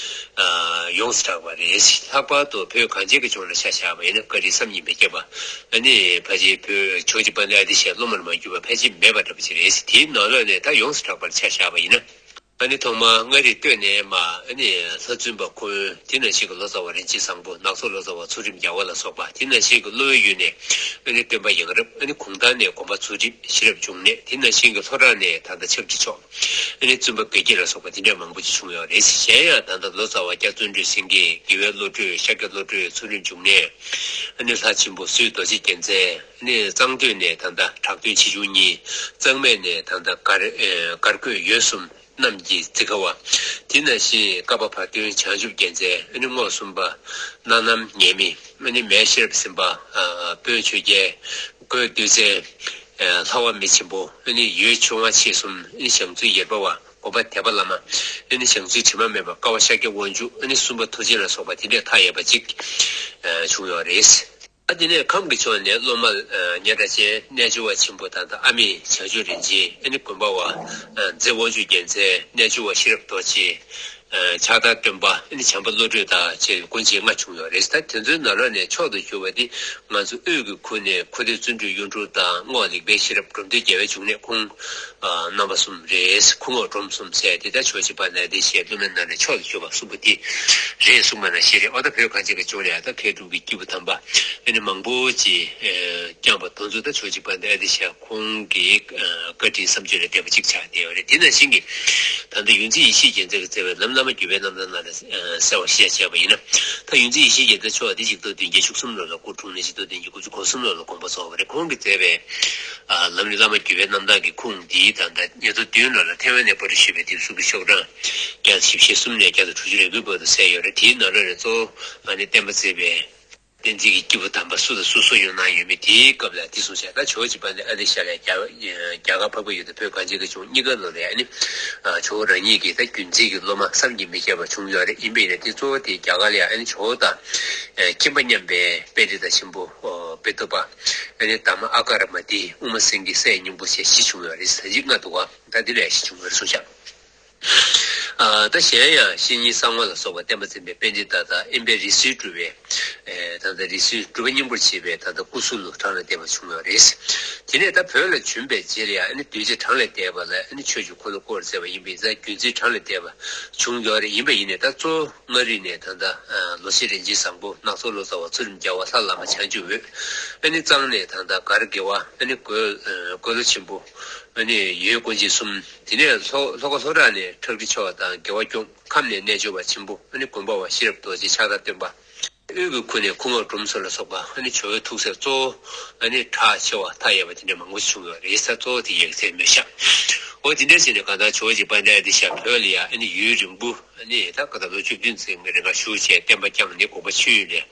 ཨ་ཡོངས་སུ་གྲགས་པ་རེད། ལྷག་པར་དུ་བོད་གངས་ཅན་གྱི་ལྗོངས་ལ་ཆ་བཞག་པ་ཡིན་ན་བཀའ་དྲིན་བསམ་ཡས་མི་བརྒྱ་པ་ཨ་ནི་ཕལ་ཆེར་བོད་ཇོ་བོ་རྗེ་དཔལ་ལྡན་ཨ་ཏི་ཤའི་སློབ་མར་མ་གྱུར་པ་ཕལ་ཆེར་མེད་པ་འདྲ་པོ་ཅིག་རེད། དེའི་ནང་ལོགས་ནས་ད་ཡོངས་སུ་གྲགས་པར་ཆ་བཞག་པ་ཡིན་ན། ཨ་ནི་ཐོག་མར་མངའ་རིས་སྟོད་ནས་མར་ཨ་ནི་ལྷ་བཙུན་པ་འཁོན། དེ་ནང་བཞིན་གྱི་ལོ་ཙཱ་བ་རིན་ཆེན་བཟང་པོ། ནགས་ཚལ་ལོ་ཙཱ་བ་ཚུལ་ཁྲིམས་རྒྱལ་བ་ལ་སོགས་པ། དེ་ནང་བཞིན་གྱི་གློ་བོའི་ཡུལ་ནས་ཨ་ནི་སྟོན་པ་ཡང་རབ། ཨ་ནི་གུང་ཐང་ནས་དགོན་པ་ཚུལ་ཁྲིམས་ཤེས་རབ་འབྱུང་གནས། དེ་ནང་བཞིན་གྱི་ལྷོ་བྲག་ནས་ད་ལྟ་ཆབ་འབྲིང་མཆོག་ཨ་ནི་བཙུན་པ་དགའ་སྐྱིད་ལ་སོགས་པ་དེ་འདྲ་མང་པོ་ཅིག་བྱུང་ཡོད་རེད། གཞན་ཡང་ད་ལྟ་ལོ་ཙཱ་བ་སྐྱབས་བརྩོན་འགྲུས་སེང་གེ། དགེ་བའི་བློ་གྲོས། ཤཱཀྱ་བློ་གྲོས། ཚུལ་ཁྲིམས་འབྱུང་གནས། ཨ་ནི་ལྷ་ཆེན་པོ་ཟུས་རྡོ་རྗེ་རྒྱལ་མཚན། ཨ་ནི་གཙང་སྟོད་ནས་ད་ལྟ་གྲགས་སྟོན་ཆེ་ཆུང་གཉིས། གཙང་སྨད་ནས་ད་ལྟ་སྒར་ཨེ་སྒར་བཀོད་འོད་གསུམ། གནམ་གྱི་ཙི་ཁ་བ། དེ་ནང་བཞིན་བསྐལ་པ་བར་སྟོན་བྱང་ཆུབ་རྒྱལ་མཚན། ཨ་ནི་རྔོག་གསུམ་པ་སྣ་ནམ་ཉེ་མི། ཨ་ནི་མེ་ཤེས་རབ་སེམས་དཔའ། ཨ་དཔོན་ཆོས་རྒྱལ། རྒོད་བདུད་བཙན། ཨ་ལྷ་བ་མི་ཆེན་པོ། ཨ་ནི་འོད་ཆུང་བ་མཆེད་གསུམ། ཨ་ནི་ཞང་བཙུན་ཡེར་པ་བ། འགོག་པ་དད་པ་བླ་མ། ཨ་ནི་ཞང་བཙུན་དྲི་མ་མེད་པ། ཀ་བ་ཤཱཀྱ་དབང་ཕྱུག་ཨ་ནི་སུམ་པ་ཐུགས་རྗེ་ལ་སོགས་པ་དེ་འདྲས་མཐའ་ཡས་པ་ཅིག་ཨ་བྱུང་ཡོད་རེད། ཨ་དེ་ནས་ཁམས་ཀྱི་ཕྱོགས་ནས་སློབ་མ་ཨ་གཉན་ཁྲ་ཅན། རྣལ་འབྱོར་བ་ཆེན་པོ་ད་ལྟ་ཨ་མེས་བྱང་ཆུབ་རིན་ཆེན། ཨ་ནི་དགོན་པ་བ་ཨ་རྗེ་དབང་ཕྱུག་རྒྱལ་མཚན། རྣལ་འབྱོར་བ་ཤེས་རབ་རྡོ་རྗེ། ཨ་ཕྱག་བསྟར་སྟོན་པ། ཨ་ནི་བྱམས་པ་བློ་གྲོས་དང་བཅས་པའི་སྐུ་མཆེད་ལྔ་བྱུང་ཡོད་རེད། ད་དེ་ཚོའི་ནང་ལོགས་ནས་མཆོག་ཏུ་གྱུར་པ་འདི་ང་ཚོ་དབུས་ཀྱི་ཁུལ་ནས་ཁུ་སྟོད་བརྩོན་འགྲུས་གཡུ་འབྲུག་དང་རྔོག་ལེགས་པའི་ཤེས་རབ། འབྲོམ་སྟོན་རྒྱལ་བའི་འབྱུང་གནས། ཁོང་ཨ་རྣམ་པ་གསུམ་རེད། ཁུ་རྔོག་འབྲོམ་གསུམ་ཟེར་དེ་ད་ཇོ་བོ་རྗེ་དཔལ་ལྡན་ཨ་ཏི་ཤའི་སློབ་མའི་ནང་ནས་མཆོག་ཏུ་གྱུར་པ་གསུམ་པོ་དེ་རེད་གསུངས་པ་ནང་བཞིན་རེད། ཨོ་ད་བོད་གངས་ཅན་གྱི་ལྗོངས་ལ་ཡང་ད་མཁས་གྲུབ་ཀྱི་སྐྱེས་བུ་དམ་པ་ཨ་ནི་མང་པོ་ཅིག་ཨ་བསྐྱངས་པ་དེ་ཚོ་ད་ཇོ་བོ་རྗེ་དཔལ་ལྡན་ཨ་ཏི་ཤ་ཁོང་གི་ཨ་བཀའ་དྲིན་བསམ་བརྗོད་ལ་འདེབས་པ་གཅིག་ཆགས་བསྡད་ཡོད་རེད། དེ་ནང་བཞིན་གྱི་ད་ལྟ་ཡོངས་འཛིན་ཡེ་ཤེས་རྒྱལ་མཚན་གྱིས་མཛད་པའི་ལམ་བླ་མ་བརྒྱུད་པའི་རྣམ་ཐར་ནང་ལ་ཨ་གསལ་བ་ཞིག་བྱས་པ་ཡིན་ན། ད་ཡོངས་འཛིན་ཡེ་ཤེས་རྒྱལ་མཚན་མཆོག་འདི་ཆིག་སྟོང་བདུན་བརྒྱ་བཅུ་གསུམ་ལོ་ལ་སྐུ་འཁྲུངས་ནས་ཆིག་སྟོང་བདུན་བརྒྱ་དགུ་བཅུ་གོ་གསུམ་ལོ་ལ་དགོངས་པ་རྫོགས་པ་རེད། ཁོང་གིས་མཛད་པའི་ཨ་ལམ་རིམ་བླ་མ་བརྒྱུད་པའི་རྣམ་ཐར་གྱི་ཁུངས་འདི་ད་ལྟ་ཉིས་སྟོང་བདུན་ལོ་ལ་ཐའེ་ཝན་ནས་པར་སྐྲུན་ཞུས་པའི་དེབ་གཟུགས་ཀྱི་ཤོག་གྲངས་བརྒྱ་དང་བཞི་བཅུ་ཞེ་གསུམ་ནས་བརྒྱ་དང་དྲུག་ཅུ་རེ་དགུའི་བར་དུ་གསལ་ཡོད་རེད། དེའི་ནང་ལོགས་ནས་གཙོ་བོ་ཨ་ནི་བསྟན་པ་འཛིན་པའི་ བསྟན་འཛིན་གྱི་སྐྱེས་བུ་དམ་པ་སུ་དང་སུ་སུ་ཡོང་གནང་ཡོད་མེད་དེའི་སྐབས་ལ་དེ་གསུངས་བྱས། ད་ཇོ་བོ་རྗེ་དཔལ་ལྡན་ཨ་ཏི་ཤ་ལ་རྒྱ་རྒྱ་གར་འཕགས་པའི་ཡུལ་དུ་བོད་གངས་ཅན་གྱི་ལྗོངས་གཉིས་ཀ་ལོ་ལ་ཨ་ནི་ཇོ་བོ་རང་ཉིད་ཀྱི་ད་བརྒྱུད་འཛིན་གྱི་སློབ་མ་བསམ་གྱིས་མི་ཁྱབ་པ་བྱུང་ཡོད་རེད། ཡིན་པས་ན་དེ་གཙོ་བོ་དེ་རྒྱ་གར་ལ་ཡང་ཨ་ནི་ཇོ་བོ་དང་ཁྱིམ་པ་མཉམ་པའི་པཎྜི་ཏ་ཆེན་པོ་པེ་ཏོ་པ། ཨ་ནི་དྷརྨ་ཨ་ཀ་ར་མ་ཏི། དབུ་མ་སེང་གེ། སྲས་སྙིང་པོ་བཅས་བཞི་བྱུང་ཡོད་རེད། ད་གཅིག་ལྔ་འདུག་ག་ད་འདི་ལས་བཞི་བྱུང་བར་གསུངས་ཤག་ཨ་ད་གཞན་ཡང་བཤེས་གཉེན་གསང་བ་ལ་སོགས་པ་བསྟན་པ་འཛིན་པའི་པཎྜི་ཏ་དང་དབེན་པའི་རི་སུལ་གྲུབ་པའི་ཨེ་ད་ལྟ་རི་སུལ་གྲུབ་པ་སྙིང་པོར་བྱེད་པའི་ད་ལྟ་སྐུ་གཟུགས་ལུ་གྲངས་ལས་འདས་པ་བྱུང་ཡོད་རེད། དེ་ནས་ད་བོད་ལ་བྱོན་པའི་རྗེས་ལ་ཡང་ཨ་ནི་གདུལ་བྱ་གྲངས་ལས་འདས་པ་ལ་ཨ་ནི་ཆོས་ཀྱི་འཁོར་ལོ་བསྐོར་མཛད་པ་ཡིན་པས། ད་བརྒྱུད་འཛིན་གྲངས་ལས་འདས་པ་བྱུང་ཡོད་རེད། ཡིན་པ་ཡིན་ནས་ད་གཙོ་བོ་མངའ་རིས་ནས་ད་ལྟ་ལོ་ཆེན་རིན་ཆེན་བཟང་པོ། ནགས་ཚལ་ལོ་ཙཱ་བ། ཚུལ་ཁྲིམས་རྒྱལ་བ། ལྷ་བླ་མ་བྱང་ཆུབ་འོད། ཨ་ནི་གཙང་ནས་ད་ལྟ་མགར་དགེ་བ། ཨ་ནི་རྒོད་རྒོད་ལོ་ཆེན་པོ། ཨ་ནི་ཡོན་ཀུན་སྤྱོད་གསུམ། དེ་ནས་ལྷོ་ལྷོ་ཁ་ལྷོ་བྲག་ནས་ཁྲག་ཁྲིག་ཕྱོགས་དང་རྒྱལ་བ་སྐྱོང་། ཁམས་ནས་རྣལ་འབྱོར་པ་ཆེན་པོ། ཨ་ནི་དགོན་པ་བ་ཤེས་རབ་རྡོ་རྗེ་ཕྱག་བདར་སྟོན་པ། དབུས་ཀྱི་ཁུལ་ནས་ཁུ་ངག་འབྲོམ་སོགས་ལ་སོགས་པ་ཨ་ནི་ཇོ་བོའི་ཐུགས་སྲས་གཙོ་བོ་ཨ་ནི་གྲགས་ཆེ་བ་མཐའ་ཡས་པ་དེ་འདྲ་མང་པོ་བྱུང་ཡོད་རེད། ས་གཙོ་བོ་དེ་ཡག་ཚད་མོད་ཤག་འོ་དེ་འདྲ་བྱས་ནས་གང་ལྟར་ཇོ་བོ་རྗེ་དཔལ་ལྡན་ཨ་ཏི་ཤ་བོད་ལ་ཡང་ཨ་ནི་ཡུན་རིང་པོ་ཨ་ནི་ད་ག་ད་ལོ་བཅུ་བདུན་ཙམ་གྱི་རིང་ག་བཞུགས་བྱས་བསྟན་པ་བསྐྱངས་ནས་དགོངས་པ་ཆོས་ལ་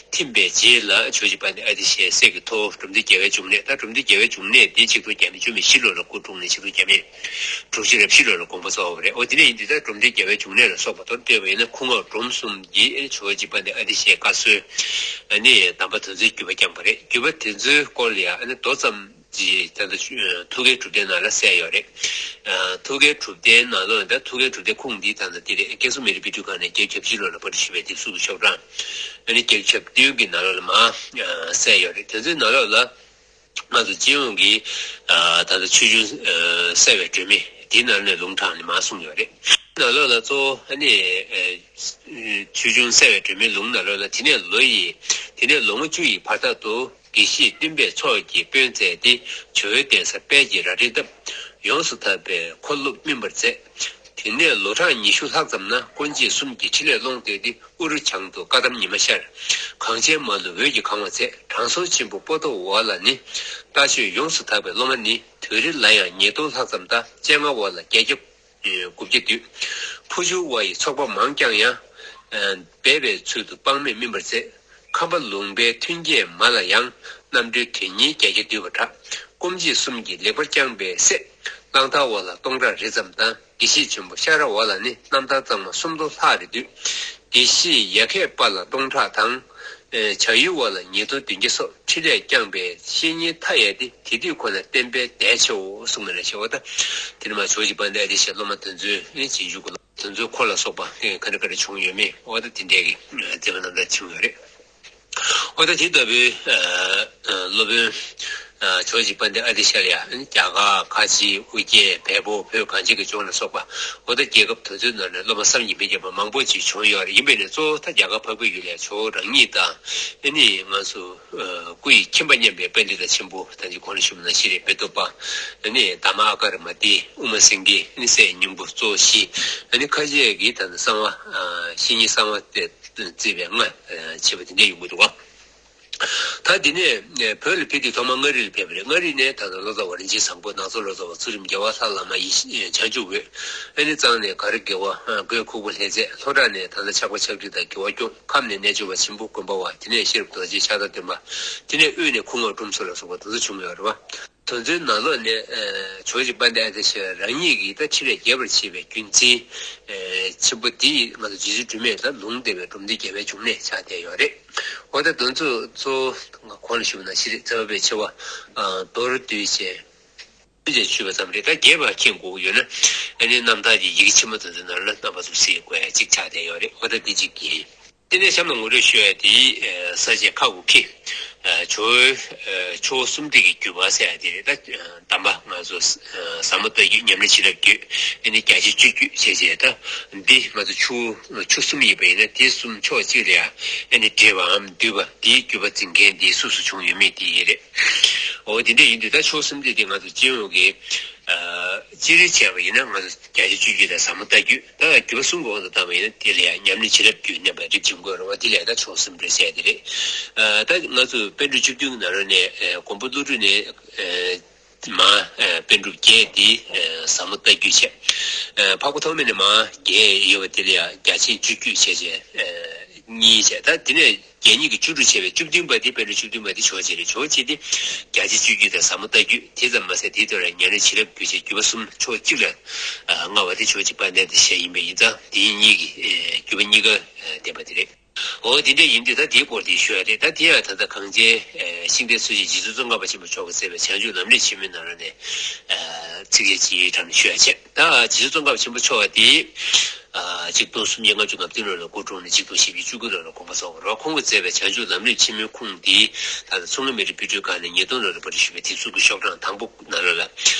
ཐིམ་པའི་རྗེས་ལ་ཇོ་བོ་རྗེ་དཔལ་ལྡན་ཨ་ཏི་ཤའི་སྲས་ཀྱི་ཐུ་བོ་འབྲོམ་སྡེ་རྒྱལ་བའི་འབྱུང་གནས། ད་འབྲོམ་སྡེ་རྒྱལ་བའི་འབྱུང་གནས་འདི་ཆིག་སྟོང་བརྒྱ་མེད་བཅུ་མེད་བཞི་ལོ་ལ་སྐུ་འཁྲུངས་ནས་ཆིག་སྟོང་བརྒྱ་མེད་དྲུག་ཅུ་རེ་བཞི་ལོ་ལ་དགོངས་པ་རྫོགས་པ་རེད། འོ་དེ་ནས་ཡིན་དུས་ད་འབྲོམ་སྡེ་རྒྱལ་བའི་འབྱུང་གནས་ལ་སོགས་པ་མདོར་བསྡུས་པ་ཡིན་ན་ཁུ་ངག་འབྲོམ་གསུམ་གྱིས་ཨེ་ཇོ་བོ་རྗེ་དཔལ་ལྡན་ཨ་ཏི་ཤའི་བཀའ་སྲོལ་ཨ་ནི་གདམས་པ་དེ་ཚོའི་བརྒྱུད་པ་བསྐྱངས་པ་རེད། བརྒྱུད་པ་དེ་ཚོའི་སྐོར་ལ་ཡང་ཨ་ནི་མདོ་ཙམ་གྱི་ད་ལྟ་ཐུགས་འགལ་གྲུབ་བསྟན་ནང་ལ་གསལ་ཡོད་རེད། ཐུགས་འགལ་གྲུབ་བསྟན་ནང་ལོགས་ད་ཐུགས་འགལ་གྲུབ་བསྟན་ཁུངས་འདི་ད་ལྟ་འདི་རེད། ཀན་སུའུ་མི་རིགས་དཔེ་སྐྲུན་ཁང་ནས་བརྒྱད་ཅུ་གྱ་བཞི་ལོ་ལ་པར་ཞུས་པའི་དེབ་གཟུགས་ཀྱི་ཤོག་གྲངས་ཨ་ནི་བརྒྱད་ཅུ་གྱ་བདུན་གྱི་ནང་ལོགས་ལ་མར་གསལ་ཡོད་རེད། དེ་ཚོའི་ནང་ལོགས་ལ། ང་ཚོ་སྤྱི་ཡོངས་ཀྱི་ད་ལྟ་ཆོས་འབྱུང་གསལ་བའི་སྒྲོན་མེ་འདི་ནང་ནས་ལུང་དྲངས་ནས་མར་གསུངས་ཡོད་རེད། ནང་ལོགས་ལ་གཙོ་བོ་ཨ་ནི་ཆོས་འབྱུང་གསལ་བའི་སྒྲོན་མེའི་ལུང་ནང་ལོགས་ལ་དེ་ནས་ལོ་ཡི། དེ་ནས་ལོ་ངོ་བཅུ་ཡི་བར་ཐག་ཏུ་དགེ་བཤེས་སྟོན་པའི་ཚོགས་ཀྱིས་དཔོན་མཛད་དེ་ཇོ་བོའི་གདན་ས་དཔལ་གྱི་རྭ་སྒྲེང་བཏབ། ཡོངས་སུ་དག་པའི་འཁོར་ལོ་སྨིན་པར་མཛད། དེ་ནས་ལོ་གྲངས་ཉི་ཤུ་ལྷག་ཙམ་ན་དཀོན་མཆེད་གསུམ་གྱི་ཕྲིན་ལས་ཀློང་བརྡོལ་ཏེ། ཨུ་རུ་བྱང་དུ་བཀའ་གདམས་ཉི་མ་ཤར། གངས་ཅན་མ་ལུས་འོད་ཀྱིས་གང་བར་མཛད། དྲང་སྲོང་ཆེན་པོ་པོ་ཏོ་བ་ལ་ནི། ལྟ་སྤྱོད་ཡོངས་སུ་དག་པའི་སློབ་མ་ནི་དུས་རེ་ལ་ཡང་ཉིས་སྟོང་ལྷག་ཙམ་དང་སྤྱན་སྔ་བ་ལ་བརྒྱད་བརྒྱ་དགུ་བརྒྱ་འདུས། ཕོ་ཆུ་བ་ཡི་ཚོགས་པ་མང་བསྐྱངས་ཡང་། སྦས་པའི་ཚུལ་དུ་དཔག་མེད་སྨིན་པར་མཛད། ཁམས་པ་ལུང་པའི་ཐོན་སྐྱེད་མ་ལ་ཡང་། རྣམ་འགྲེལ་དོན་གཉིས་བརྒྱད་བརྒྱ་བསྡུས་པར་གྲགས། དཀོན་མཆེད་གསུམ་གྱིས་ལེགས་པར་བསྐྱངས་པའི་སྲས། གླང་དར་བ་ལ་སྟོང་ཕྲག་རེ་ཙམ་དང་། དགེ་བཤེས་ཆེན་པོ་ཤ་ར་བ་ལ་ནི་རྣམ་ཐར་གཙང་མ་སུམ་སྟོང་ལྷག་རེ་འདུས། དགེ་བཤེས་ཡ་ཁད་པ་ལ་སྟོང་ཕྲག་དང་། བྱ་ཡུལ་བ་ལ་ཉིས་སྟོང་བདུན་བརྒྱ་སོགས་ཕྲིན་ལས་བསྐྱངས་པའི་བཤེས་གཉེན་མཐའ་ཡས་ཏེ། དེ་དུས་ཁོ་ན་བསྟན་པའི་སྡེ་ཆེའོ་གསུངས་ནས་ལ་ཞེས་པ་དང་། དེ་ནི་མ་ཇོ་བོ་རྗེ་དཔལ་ལྡན་ཨ་ཏི་ཤའི་སློབ་མ་དེ་ཚོའི་རྗེས་འཇུག་གི་སློབ་དེ་ཚོའི་འཁོར་ལ་སོགས་པ་ག་འདྲ་ག་འདྲ་བྱུང་ཡོད་མེད་འོ་ད་དེ་འདྲའི་གི་མཛད་པ་རྣམ་ཐར་བྱུང་ཡོད་རེད། འོ་ད་དེ་ལྟ་བུའི་སློབ་དཔོན་ཇོ་བོ་རྗེ་དཔལ་ལྡན་ཨ་ཏི་ཤ་ལ་ཡང་རྒྱ་གར་ཁ་ཆེ་ཨུ་རྒྱན་བལ་པོ་བོད་གངས་ཅན་གྱི་ལྗོངས་ལ་སོགས་པ་འོ་ད་རྒྱལ་ཁབ་དེ་ཚོའི་ནང་ནས་སློབ་མ་བསམ་གྱིས་མི་ཁྱབ་པ་མང་པོ་ཅིག་བྱུང་ཡོད་རེད། ཡིན་པས་ནས་གཙོ་བོ་ད་རྒྱ་གར་འཕགས་པའི་ཡུལ་ལ་ཇོ་བོ་རང་ཉིད་དང་ཨ་ནི་ང་ཚོ་སྐུ་ཡི་ཁྱིམ་པ་མཉམ་པའི་པཎྜི་ཏ་ཆེན་པོ་ད་ཅི་གོང་ལ་ཞུས་པ་ནང་བཞིན་རེད། པེ་ཏོ་པ་ཨ་ནི་དྷརྨ་ཨ་ཀ་ར་མ་ཏི། དབུ་མ་སེང་གེ། ཨ་ནི་སྲས་སྙིང་པོ་གཙོ་བོ་བཞི། ཨ་ནི་ཁ་ཤས་ཀྱིས་ད་ལྟ་གསང་བ་བཤེས་གཉེན་གསང་བ་སྟེ། བརྩིས་པའི་ལྔ་བྱས་པ་དེ་འདྲ་ཡོང་གི་འདུག་ག་ད་དེ་ནས་བོད་ལ་ཕེབས་དུས་ཐོག་མར་མངའ་རིས་ལ་ཕེབས་པ་རེད། མངའ་རིས་ནས་ད་ལྟ་ལོ་ཙཱ་བ་རིན་ཆེན་བཟང་པོ། ནགས་ཚལ་ལོ་ཙཱ་བ། ཚུལ་ཁྲིམས་རྒྱལ་བ། ལྷ་བླ་མ་ཡེ་ཤེས་བྱང་ཆུབ་འོད། ཨ་ནི་གཙང་ནས་མགར་དགེ་བ། རྒོད་ཁུག་པ་ལྷས་མཛད། ལྷོ་བྲག་ནས་ད་ལྟ་ཆགས་པ་ཆགས་ཁྲི་དང་རྒྱལ་བ་སྐྱོང་། ཁམས་ནས་རྣལ་འབྱོར་པ་ཆེན་པོ་དགོན་པ་བ། དེ་ནས་ཤེས་རབ་རྡོ་རྗེ་ཕྱག་བདར་སྟོན་པ། དེ་ནས་དབུས་ནས་ཁུ་ངག་འབྲོམ་སོགས་ལ་སོགས་པ་དེ་ཚོ་བྱུང་ཡོད་རེད་བ། དེ་ཚོའི་ནང་ལོགས་ནས་ཇོ་བོ་རྗེ་དཔལ་ལྡན་ཨ་ཏི་ཤ་རང་ཉིད་ཀྱིས་ད་ཕྲིན་ལས་རྒྱས་པར་བྱེད་པའི་རྒྱུ་མཚན་ཆེན་པོ་འདི་ང་ཚོ་རྗེ་བཙུན་སྒྲོལ་མས་ད་ལུང་བསྟན་པའི་འབྲོམ་སྡེ་རྒྱལ་བའི་འབྱུང་གནས་ཆགས་བསྡད་ཡོད་རེད། འོ་ད་དོན་ཚོ་གཙོ་བོ་གོང་ལ་ཞུས་པ་ནང་བཞིན་རེད། རྩ་བ་པའི་ཆེ་བ་མདོར་བསྡུས་བྱས་ཅེས་ཞུས་པ་ཙམ་རེད། ད་རྒྱས་པ་མཁྱེན་དགོས་ཀྱི་ཡོད་ན་ཨ་ནི་རྣམ་ཐར་གྱི་ཡི་གེ་ཆེན་མོ་དེ་ཚོའི་ནང་ལ་རྣམ་པ་ཚོ་གཟིགས་དགོས་ཡ་གཅིག་ཆགས་བསྡད་ཡོད་རེད། འོ་ད་འདི་གཅིག་ཡིན། དེ་ནས་གཤམ་ལ་ངོ་སྤྲོད་ཞུ་ཡ་དེ་ས་བཅད་ཁ་དགུ་ཁེ། ཇོ་བོའི་ཆོས་གསུམ་སྡེ་གི་བརྒྱུད་པ་ཟེར་ཡ་དེ་རེད། ད་གདམས་པ་ང་ཚོ་ཟབ་མོ་ལྟ་བརྒྱུད། ཉམས་ལེན་བྱིན་རླབས་བརྒྱུད། ཨ་ནི་བརྒྱ་བྱིན་སྤྱོད་བརྒྱུད་བྱས་བྱས། ད་འདི་ང་ཚོ་ཆོས་ཆོས་གསུམ་ཡིན་པ་ཡིན་ན་དེ་གསུམ་ཕྱོགས་གཅིག་ལ་ཡ་ཨ་ནི་འདྲེས་པའམ་འདུས་པ་དེའི་བརྒྱུད་པ་འཛིན་མཁན་དེ་སུ་སུ་བྱུང་ཡོད་མེད་དེ་ཡིན་རེད། འོ་དེ་འདྲ་ཡིན་དུས་ད་ཆོས་གསུམ་སྡེ་དེ་ང་ཚོ་སྤྱི་ཡོངས་ཀྱི་སྤྱི་རིགས་བྱས་པ་ཡིན་ན་ང་ཚོ་བརྒྱ་བྱིན་སྤྱོད་བརྒྱུད་དང་ཟབ་མོ་ལྟ་བརྒྱུད། ད་བརྒྱུད་པ་གསུམ་གྱི་དབང་དུ་བཏང་བ་ཡིན་ན་དེ་ལ་ཡང་ཉམས་ལེན་བྱིན་རླབས་བརྒྱུད་བསྣན་པ་རིགས་འབྱུང་དགོས་རེད་བ། དེ་ལ་ཡང་ད་ཆོས་གསུམ་རེད་ཟེར་ཡ་དེ་རེད། ད་ང་ཚོ་པཎ་གྲུབ་བཅུ་བདུན་གྱི་ནང་ལོགས་ནས་མགོན་པོ་ཀླུ་སྒྲུབ་ནས་མར་པཎ་གྲུབ་བརྒྱད་དེ་ཟབ་མོ་ལྟ་བརྒྱུད་བྱས། འཕགས་པ་ཐོགས་མེད་ནས་མར་བརྒྱད་ཡོད་པ་དེ་ལ་ཡང་བརྒྱ་བྱིན་སྤྱོད་བརྒྱུད་བྱས་བྱས་གཉིས་བྱས། ད་དེ་ནས། བརྒྱ་གཉིས་ཀྱི་བཅུ་དྲུག་བྱས་པའི་བཅུ་བདུན་པ་དེ། པཎ་གྲུབ་བཅུ་བདུན་པ་དེ་ཕྱོགས་གཅིག་རེད། ཕྱོགས་གཅིག་དེ་རྒྱ་ཆེ་སྤྱོད་བརྒྱུད་དང་ཟབ་མོ་ལྟ་བརྒྱུད། དེ་ཙམ་མ་ཟད་དེའི་ཐོག་ལ་ཉམས་ལེན་བྱིན་རླབས་བརྒྱུད་བྱས་བརྒྱུད་པ་གསུམ། ཕྱོགས་གཅིག་ལ་ཨ་མངའ་བ་དེ་ཕྱོགས་གཅིག་དཔལ་ལྡན་ཨ་ཏི་ཤ་ཡིན་པ་ཡིན་ཙང་། དེ་གཉིས་ཀྱི་ཨེ་བརྒྱུད་པ་གཉིས་ཀ་ཨེ་ལྡན་པ་དེ་རེད། འོ་དེ་འདྲ་ཡིན་དུས་ད་དེའི་སྐོར་དེ་ཞུ་ཡ་རེད། ད་དེ་ཡང་ད་ལྟ་གངས་ཅན་ཨེ་ཤིང་རྟའི་སྲོལ་འབྱེད་རྗེ་བཙུན་ཙོང་ཁ་པ་ཆེན་པོ་མཆོག་གིས་མཛད་པའི་བྱང་ཆུབ་ལམ་རིམ་ཆེན་མོའི་ནང་ལོགས་ནས་ཨ་ཚིགས་བཅད་གཅིག་གྲངས་ནས་ཞུ་ཡ་བྱས། ད་རྗེ་བཙུན་ཙོང་ཁ་པ་ཆེན་པོ་མཆོག་དེ་ཨ་ཆིག་སྟོང་སུམ་བརྒྱ་ལྔ་བཅུ་ང་བདུན་ལོ་ལ་སྐུ་འཁྲུངས་ནས་ཆིག་སྟོང་བཞི་བརྒྱ་བཅུ་དགུ་ལོ་ལ་དགོངས་པ་རྫོགས་པ་རེད། ཁོང་གིས་མཛད་པའི་བྱང་ཆུབ་ལམ་རིམ་ཆེན་མོའི་ཁུངས་དེ་ད་ལྟ་མཚོ་སྔོན་མི་རིགས་དཔེ་སྐྲུན་ཁང་ནས་ཉིས་སྟོང་ལོ་ལ་པར་སྐྲུན་ཞུས་པའི་དེབ་གཟུགས་ཀྱི་ཤོག་གྲངས་དང་པོ་ནང་ལོགས་ལ།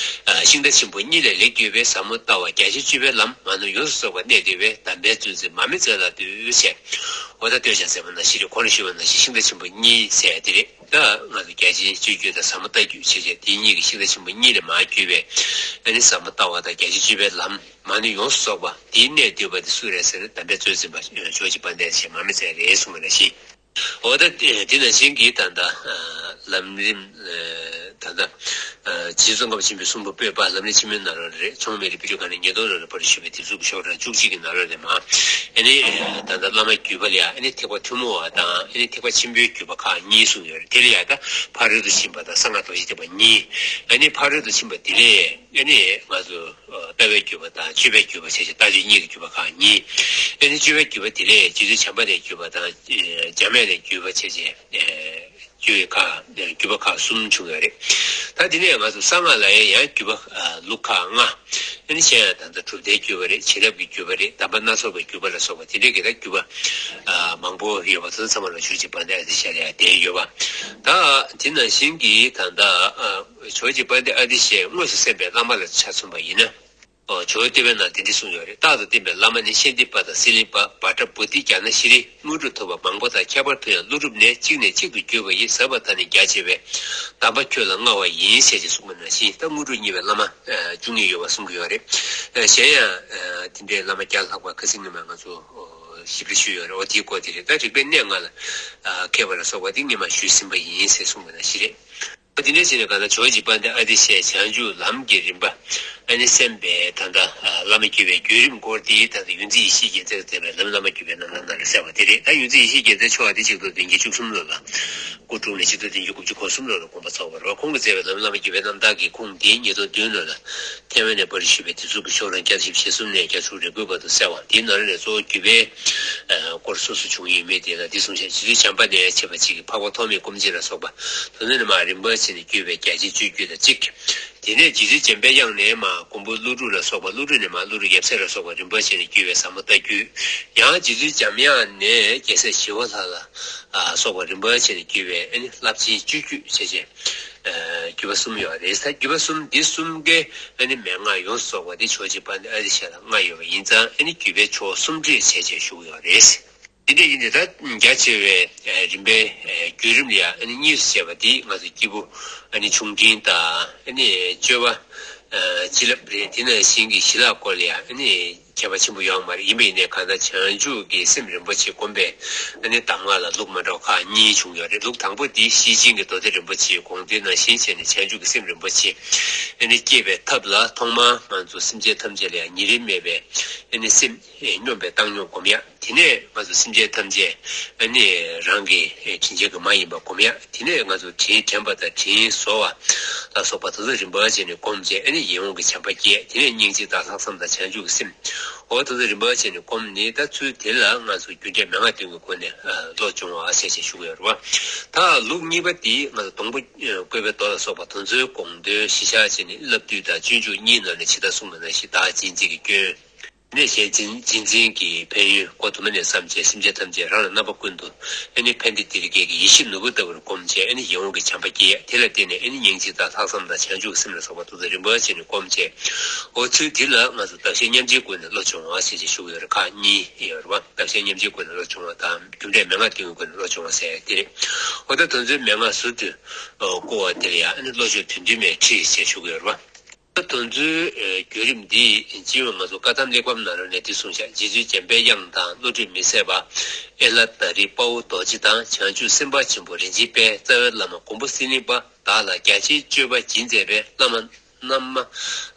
ཨ་ཤིང་རྟ་ཆེན་པོ་གཉིས་ལས་ལེགས་བརྒྱུད་པའི་ཟབ་མོ་ལྟ་བ་རྒྱ་ཆེར་སྤྱོད་པའི་ལམ། མ་ནོར་ཡོངས་སུ་རྫོགས་པ་གནད་བརྟན་པའི་དམ་པའི་གཙོ་འཛིན་མར་མེ་མཛད་ལ་འདུད་ཟེར། འོ་ད་ལྟོས་བཞག་ཟེར་བ་ནང་བཞིན་རེད། གོང་ལ་ཞུས་པ་ནང་བཞིན་ཤིང་རྟ་ཆེན་པོ་གཉིས་ཟེར་དེ་རེད། ད་ང་ཚོ་རྒྱ་ཆེར་སྤྱོད་བརྒྱུད་དང་ཟབ་མོ་ལྟ་བརྒྱུད་བྱས་བྱས་དེ་གཉིས་ཀྱི་ཤིང་རྟ་ཆེན་པོ་གཉིས་ལས་མར་བརྒྱུད་པའི་ཨ་ནི་ཟབ་མོ་ལྟ་བ་དང་རྒྱ་ཆེར་སྤྱོད་པའི་ལམ། མ་ནོར་ཡོངས་སུ་རྫོགས་པ་དེའི་གནད་བསྡུས་པ་དེ་སུ་རེད་ཟེར་ན། དམ་པའི་གཙོ་འཛིན་པ་ཕྱོགས་གཅིག་དཔལ་ལྡན་ཨ་ཏི་ཤ་མར་མེ་མཛད་རེད་གསུངས་པ་ནང་བཞིན། འོ་ད་དེ་དེ་ནང་བཞིན་གྱི་ད་ལྟ་ཨ་ལམ་རིམ་ཨ་ད་ལྟ་ཨ་རྗེ་བཙུན་ཙོང་ཁ་པ་ཆེན་པོའི་གསུང་འབུམ་པོད་པ་ལམ་རིམ་ཆེན་མོའི་ནང་ལོགས་རེད། མཚོ་སྔོན་མི་རིགས་དཔེ་སྐྲུན་ཁང་ནས་ཉིས་སྟོང་ལོ་ལ་པར་ཞུས་པའི་དེབ་གཟུགས་ཀྱི་ཤོག་གྲངས་བཅུ་གཅིག་གི་ནང་ལོགས་ནས་མར་ཨ་ནི་ད་ལྟ་བླ་མ་བརྒྱུད་པ་ལ་ཡ་ཨ་ནི་ཐེག་པ་ཐུན་མོང་བ་དང་ཨ་ནི་ཐེག་པ་ཆེན་པོའི་བརྒྱུད་པ་ཁག་གཉིས་གསུངས་ཡོད་རེད། དེ་ལ་ཡ་ད་ཕ་རོལ་ཏུ་ཕྱིན་པ་དང་གསང་སྔགས་རྡོ་རྗེ་ཐེག་པ་གཉིས། ཨ་ནི་ཕ་རོལ་ཏུ་ཕྱིན་པ་དེ་ལས་ཨ་ནི་ང་ཚོ་ལྟ་བའི་བརྒྱུད་པ་དང་སྤྱོད་པའི་བརྒྱུད་པ་བྱས་བྱས་ལྟ་སྤྱོད་གཉིས་ཀྱི་བརྒྱུད་པ་ཁག་གཉིས། ཨ་ནི་སྤྱོད་པའི་བརྒྱུད་པ་དེ་ལས་རྗེ་བཙུན་བྱམས་པ་ནས་བརྒྱུད་པ་དང་འཇམ་དབྱངས་ནས་བརྒྱུད་པ་བྱས་བྱས་བརྒྱུད་པའི་ཁག་བརྒྱུད་པ་ཁག་གསུམ་བྱུང་ཡོད་རེད། ད་དེ་ནས་ང་ཚོ་གསང་སྔགས་ལ་ཡང་ཡང་བརྒྱུད་པ་ལུགས་ཁག་ལྔ། ཨ་ནི་གཞན་ཡང་ད་ལྟ་གྲུབ་མཐའི་བརྒྱུད་པ་རེད། བྱིན་རླབས་ཀྱི་བརྒྱུད་པ་རེད། གདམས་པ་སྣ་ཚོགས་པའི་བརྒྱུད་པ་ལ་སོགས་པ་དེ་འདྲའི་གི་ད་བརྒྱུད་པ་མང་པོ་ཡོད་པ་དེ་ཚོ་ཚང་མ་ལ་ཕྱོགས་གཅིག་དཔལ་ལྡན་ཨ་ཏི་ཤ་ལ་ཡ་ལྡན་ཡོད་པ། ད་དེ་ནང་བཞིན་གྱི་ད་ལྟ་ཕྱོགས་གཅིག་དཔལ་ལྡན་ཨ་ཏི་ཤས་དངོས་སུ་གསན་པའི་བླ་མ་ལ་ཆ་མཚོན་པ་ཡིན་ན། ཇོ་བོ་གདན་པའི་ནང་དེ་འདྲ་གསུངས་ཡོད་རེད། རྟག་ཏུ་བསྟེན་པའི་བླ་མ་ནི་ཤཱནྟི་པ་དང་སི་ལིང་པ། བྷ་དྲ་བོ་དྷི་ཛྙཱ་ན་ཤྲཱི། དངོས་གྲུབ་ཐོབ་པ་མང་པོ་དང་། ཁྱད་པར་དུ་ཡང་ཀླུ་སྒྲུབ་ནས། གཅིག་ནས་གཅིག་ཏུ་བརྒྱུད་པ་ཡི། ཟབ་པ་དང་ནི་རྒྱ་ཆེ་བས། གདམས་པ་ཁྱོད་ལ་མངའ་བ་ཡིན། ཞེས་བྱས་གསུངས་པ་ནང་བཞིན། ད་དངོས་གྲུབ་བརྙེས་པའི་བླ་མ་བཅུ་གཉིས་ཡོད་པ་གསུང་གི་ཡོད་རེད། གཞན་ཡང་དེ་འདྲའི་བླ་མ་བརྒྱ་ལྷག་པ་ཁ་སང་སྔོན་མ་ང་ཚོ་ཞིབ་ཕྲ་ཞུས་ཡོད་རེད། འོ་དེའི་སྐོར་དེ་རེད། ད་རིག་པའི་གནས་ལྔ་ལ་མཁས་པ་ལ་སོགས་པ་དེ་སྔོན་མ་ཞུས་ཟིན་པ་ཡིན་ཞེས་གསུངས་པ་ནང་བཞིན་རེད། དེ་འདྲ་བྱས་ནས་གང་ལྟར་ཇོ་བོ་རྗེ་དཔལ་ལྡན་ཨ་ཏི་ཤས་བྱང་ཆུབ་ལམ་གྱི་རིམ་པ་ཨ་ནི་གསན་པའི་ད་ལྟ་བླ་མ་བརྒྱུད་པའི་བརྒྱུད་རིམ་སྐོར་དེ་ད་ལྟ་ཡོངས་འཛིན་ཡེ་ཤེས་རྒྱལ་མཚན་གྱིས་མཛད་པའི་ལམ་བླ་མ་བརྒྱུད་པའི་རྣམ་ཐར་ནང་ལ་གསལ་བ་དེ་རེད། ད་ཡོངས་འཛིན་ཡེ་ཤེས་རྒྱལ་མཚན་མཆོག་དེ་ཆིག་སྟོང་བདུན་བརྒྱ་བཅུ་གསུམ་ལོ་ལ་སྐུ་འཁྲུངས་ནས་ཆིག་སྟོང་བདུན་བརྒྱ་དགུ་བཅུ་གོ་གསུམ་ལོ་ལ་དགོངས་པ་རྫོགས་པ་རེད། ཁོང་གིས་མཛད་པའི་ལམ་བླ་མ་བརྒྱུད་པའི་རྣམ་ཐར་གྱི་ཁུངས་དེ་ཉིས་སྟོང་བདུན་ལོ་ལ་ཐའེ་ཝན་ནས་པར་ཞུས་པའི་དེབ་གཟུགས་ཀྱི་ཤོག་གྲངས་བརྒྱ་དང་བཞི་བཅུ་ཞེ་གསུམ་ནས་བརྒྱད་ཅུ་རེ་དགུའི་བར་དུ་གསལ་བ། དེའི་ནང་ལས་གཙོ་བོ་བརྒྱུད་པའི་སྐོར་སོ་སོ་བྱུང་ཡོད་མེད་དེ་ལ་འདི་གསུངས་ཤིང་། རྗེ་བཙུན་བྱམས་པ་ནས་ཕྱད་པ་གཅིག་གིས་འཕགས་པ་ཐོགས་མེད་སྐུ་མཆེད་ལ་སོགས་པ་དེ་ཚོ་ནས་མར་རིམ་པ་བྱས་ནས་བརྒྱུད་པའི་རྒྱ་ཆེར་སྤྱོད་བརྒྱུད་དང་གཅིག། དེ་ནས་རྗེ་བཙུན་འཇམ་པའི་དབྱངས་ནས་མར་མགོན་པོ་ཀླུ་སྒྲུབ་ལ་སོགས་པ། ཀླུ་སྒྲུབ་ནས་མར་ཀླུ་སྒྲུབ་ཡབ་སྲས་ལ་སོགས་པ་རིམ་པ་བྱས་ནས་བརྒྱུད་པའི་ཟབ་མོ་ལྟ་བརྒྱུད། ཡང་རྗེ་བཙུན་འཇམ་དབྱངས་ནས་རྒྱལ་སྲས་ཞི་བ་ལྷ་ལ་སོགས་པ་རིམ་པ་བྱས་ནས་བརྒྱུད་པའི་ཨ་ནི་རླབས་ཆེན་བཅུ་བརྒྱུད་བྱས་བྱས། བརྒྱུད་པ་གསུམ་ཡོད་རེད། ད་བརྒྱུད་པ་གསུམ་འདི་གསུམ་ཀའི་ཨ་ནི་མན་ངག་ཡོངས་སུ་རྫོགས་པ་འདི་ཇོ་བོ་རྗེ་དཔལ་ལྡན་ཨ་ཏི་ཤ་ལ་མངའ་ཡོད་པ་ཡིན་ཙང་ཨ་ནི་བརྒྱུད་པའི་ཕྱོགས་གསུམ་འདྲེས་བྱས་བྱས་ཞུ་གི་ཡོད་རེད། འདི་འདྲ་ཡིན་ཏེ་ད་རྒྱ་ཆེ་བའི་རིམ་པའི་བརྒྱུད་རིམ་ལ་ཡང་ཨ་ནི་གཉིས་སུ་ཕྱེ་བ་འདི་ང་ཚོ་སྐྱེས་བུ་ཨ་ནི་ཆུང་འབྲིང་དང་ཨ་ནི་སྤྱོད་པ་བྱིན་རླབས་རེད། དེ་ནང་བཞིན་གྱི་ཞི་ལྷག་སྐོར་ལ་ཡང་ཨ་ནི་ཁྱད་པར་ཆེན་པོ་ཡོད་མ་རེད། ཡིན་པ་ཡིན་ནའི་གང་ལྟར་བྱང་ཆུབ་ཀྱི་སེམས་རིན་པོ་ཆེ་བསྒོམ་པའི་ཨ་ནི་གདམས་ངག་ལ་ལུགས་མ་འདྲ་བ་ཁག་གཉིས་བྱུང་ཡོད་རེད། ལུགས་དང་པོ་འདི་ཤེར་ཕྱིན་གྱི་མདོ་སྡེ་རིན་པོ་ཆེའི་དགོངས་དོན་ནང་བཞིན་བྱས་ནས་བྱང་ཆུབ་ཀྱི་སེམས་རིན་པོ་ཆེ་ཨ་ནི་བསྐྱེད་པའི་ཐབས་ལ་ཐོག་མར་ང་ཚོ་སེམས་ཅན་ཐམས་ཅད་ལ་ཡང་ཉེ་རིང་མེད་པའི་ཨ་ནི་སེམས་སྙོམས་པའི་བཏང་སྙོམས་སྒོམ་ཡ། དེ་ནས་ང་ཚོ་སེམས་ཅན་ཐམས་ཅད་ཨ་ནི་རང་གི་དྲིན་ཅན་གྱི་མ་ཡིན་པ་སྒོམ་ཡ། དེ་ནས་ང་ཚོ་དྲིན་དྲན་པ་དང་དྲིན་གཟོ་བ་ལ་སོགས་པ་དེ་ཚོ་རིམ་པ་བྱས་ནས་སྒོམ་བྱས། ཨ་ནི་ཡིད་འོང་གི་བྱམས་པ་སྐྱེས། དེ་ནས་སྙིང་རྗེ་དང་ལྷག་བསམ་དང་བྱང་ཆུབ་ཀྱི་སེམས། འོ་དེ་ཚོ་རིམ་པ་བྱས་ནས་སྒོམ་ནས་ད་ཚུལ་དེ་ལ་ང་ཚོ་རྒྱུ་འབྲས་མན་ངག་བདུན་གྱི་སྒོ་ནས་བློ་སྦྱོང་བ་ཞེས་བྱས་ཞུ་གི་ཡོད་རེད་བ། ད་ལུགས་གཉིས་པ་དེ་ང་ཚོ་སྡོང་པོ་བཀོད་པའི་མདོ་ལ་སོགས་པ་དེ་ཚོའི་དགོངས་དོན་གཞིར་བཞག་བྱས་ནས་བསླབ་བཏུས་དང་སྤྱོད་འཇུག་གཉིས་ནང་ནས་ཇི་ལྟར་གསུངས་པ་ནང་བཞིན་བདག་གཅེས་འཛིན་གྱི་སྐྱོན། ནས་གཞན་གཅེས་གཅེས་འཛིན་གྱི་ཕན་ཡོན་སྒོ་དུ་མ་ནས་བསམ་བྱས། སེམས་ཅན་ཐམས་ཅད་རང་ལ་རྣམ་པ་ཀུན་ཏུ་ཨ་ནི་ཕན་བདེ་དེ་རིགས་ཀྱི་ཡེ་ཤེས་ནོར་བུ་ལྟ་བུར་བསྒོམ་བྱས། ཨ་ནི་ཡིད་འོང་གི་བྱམས་པ་སྐྱེ། དེ་ལ་བརྟེན་ནས་ཨ་ནི་སྙིང་རྗེ་དང་ལྷག་བསམ་དང་བྱང་ཆུབ་སེམས་ལ་སོགས་པ་དེ་ཚོ་རིམ་པ་བྱས་ནས་བསྒོམ་བྱས། འོ་ཚུལ་འདི་ལ་ང་ཚོ་བདག་གཞན་མཉམ་བརྗེའི་སྒོ་ནས་བློ་སྦྱོང་བ་ཞེས་བྱས་ཞུ་གི་ཡོད་རེད། ཁག་གཉིས་ཡོད་རེད་བ། བདག་གཞན་མཉམ་བརྗེའི་སྒོ་ནས་བློ་སྦྱོང་བ་དང་རྒྱུ་འབྲས་མན་ངག་བདུན་གྱི་སྒོ་ནས་བློ་སྦྱོང་བ་ཟེར་དེ་རེད། འོ་ད་དེ་ཚོའི་མན་ངག་ཟུར་དུ་བཀོད་པ་དེ་ལ་ཡང་ཨ་ནི་བློ་སྦྱོང་དོན་བདུན་མའི་ཁྲིད་ཅེས་ཞུ་གི་ཡོད་རེད་བ། དེ་ཚོའི་བརྒྱུད་རིམ་འདི་སྤྱི་ཡོངས་ང་ཚོ་བཀའ་གདམས་གླེགས་བམ་ནང་ལོགས་ནས་འདི་གསུངས་ཤག། རྗེ་བཙུན་འཇམ་དཔལ་དབྱངས་དང་བློ་གྲོས་མི་ཟད་པ། ཨེ་ལ་ད་རི་དཔའ་བོ་རྡོ་རྗེ་དང་། བྱང་ཆུབ་སེམས་དཔའ་ཆེན་པོ་རིན་ཆེན་དཔལ། རྩ་བའི་བླ་མ་མགོན་པོ་སི་ལིང་པ། བདག་ལ་རྒྱ་ཆེའི་སྤྱོད་པ་སྦྱིན་མཛད་པའི་བླ་མ། བླ་མ།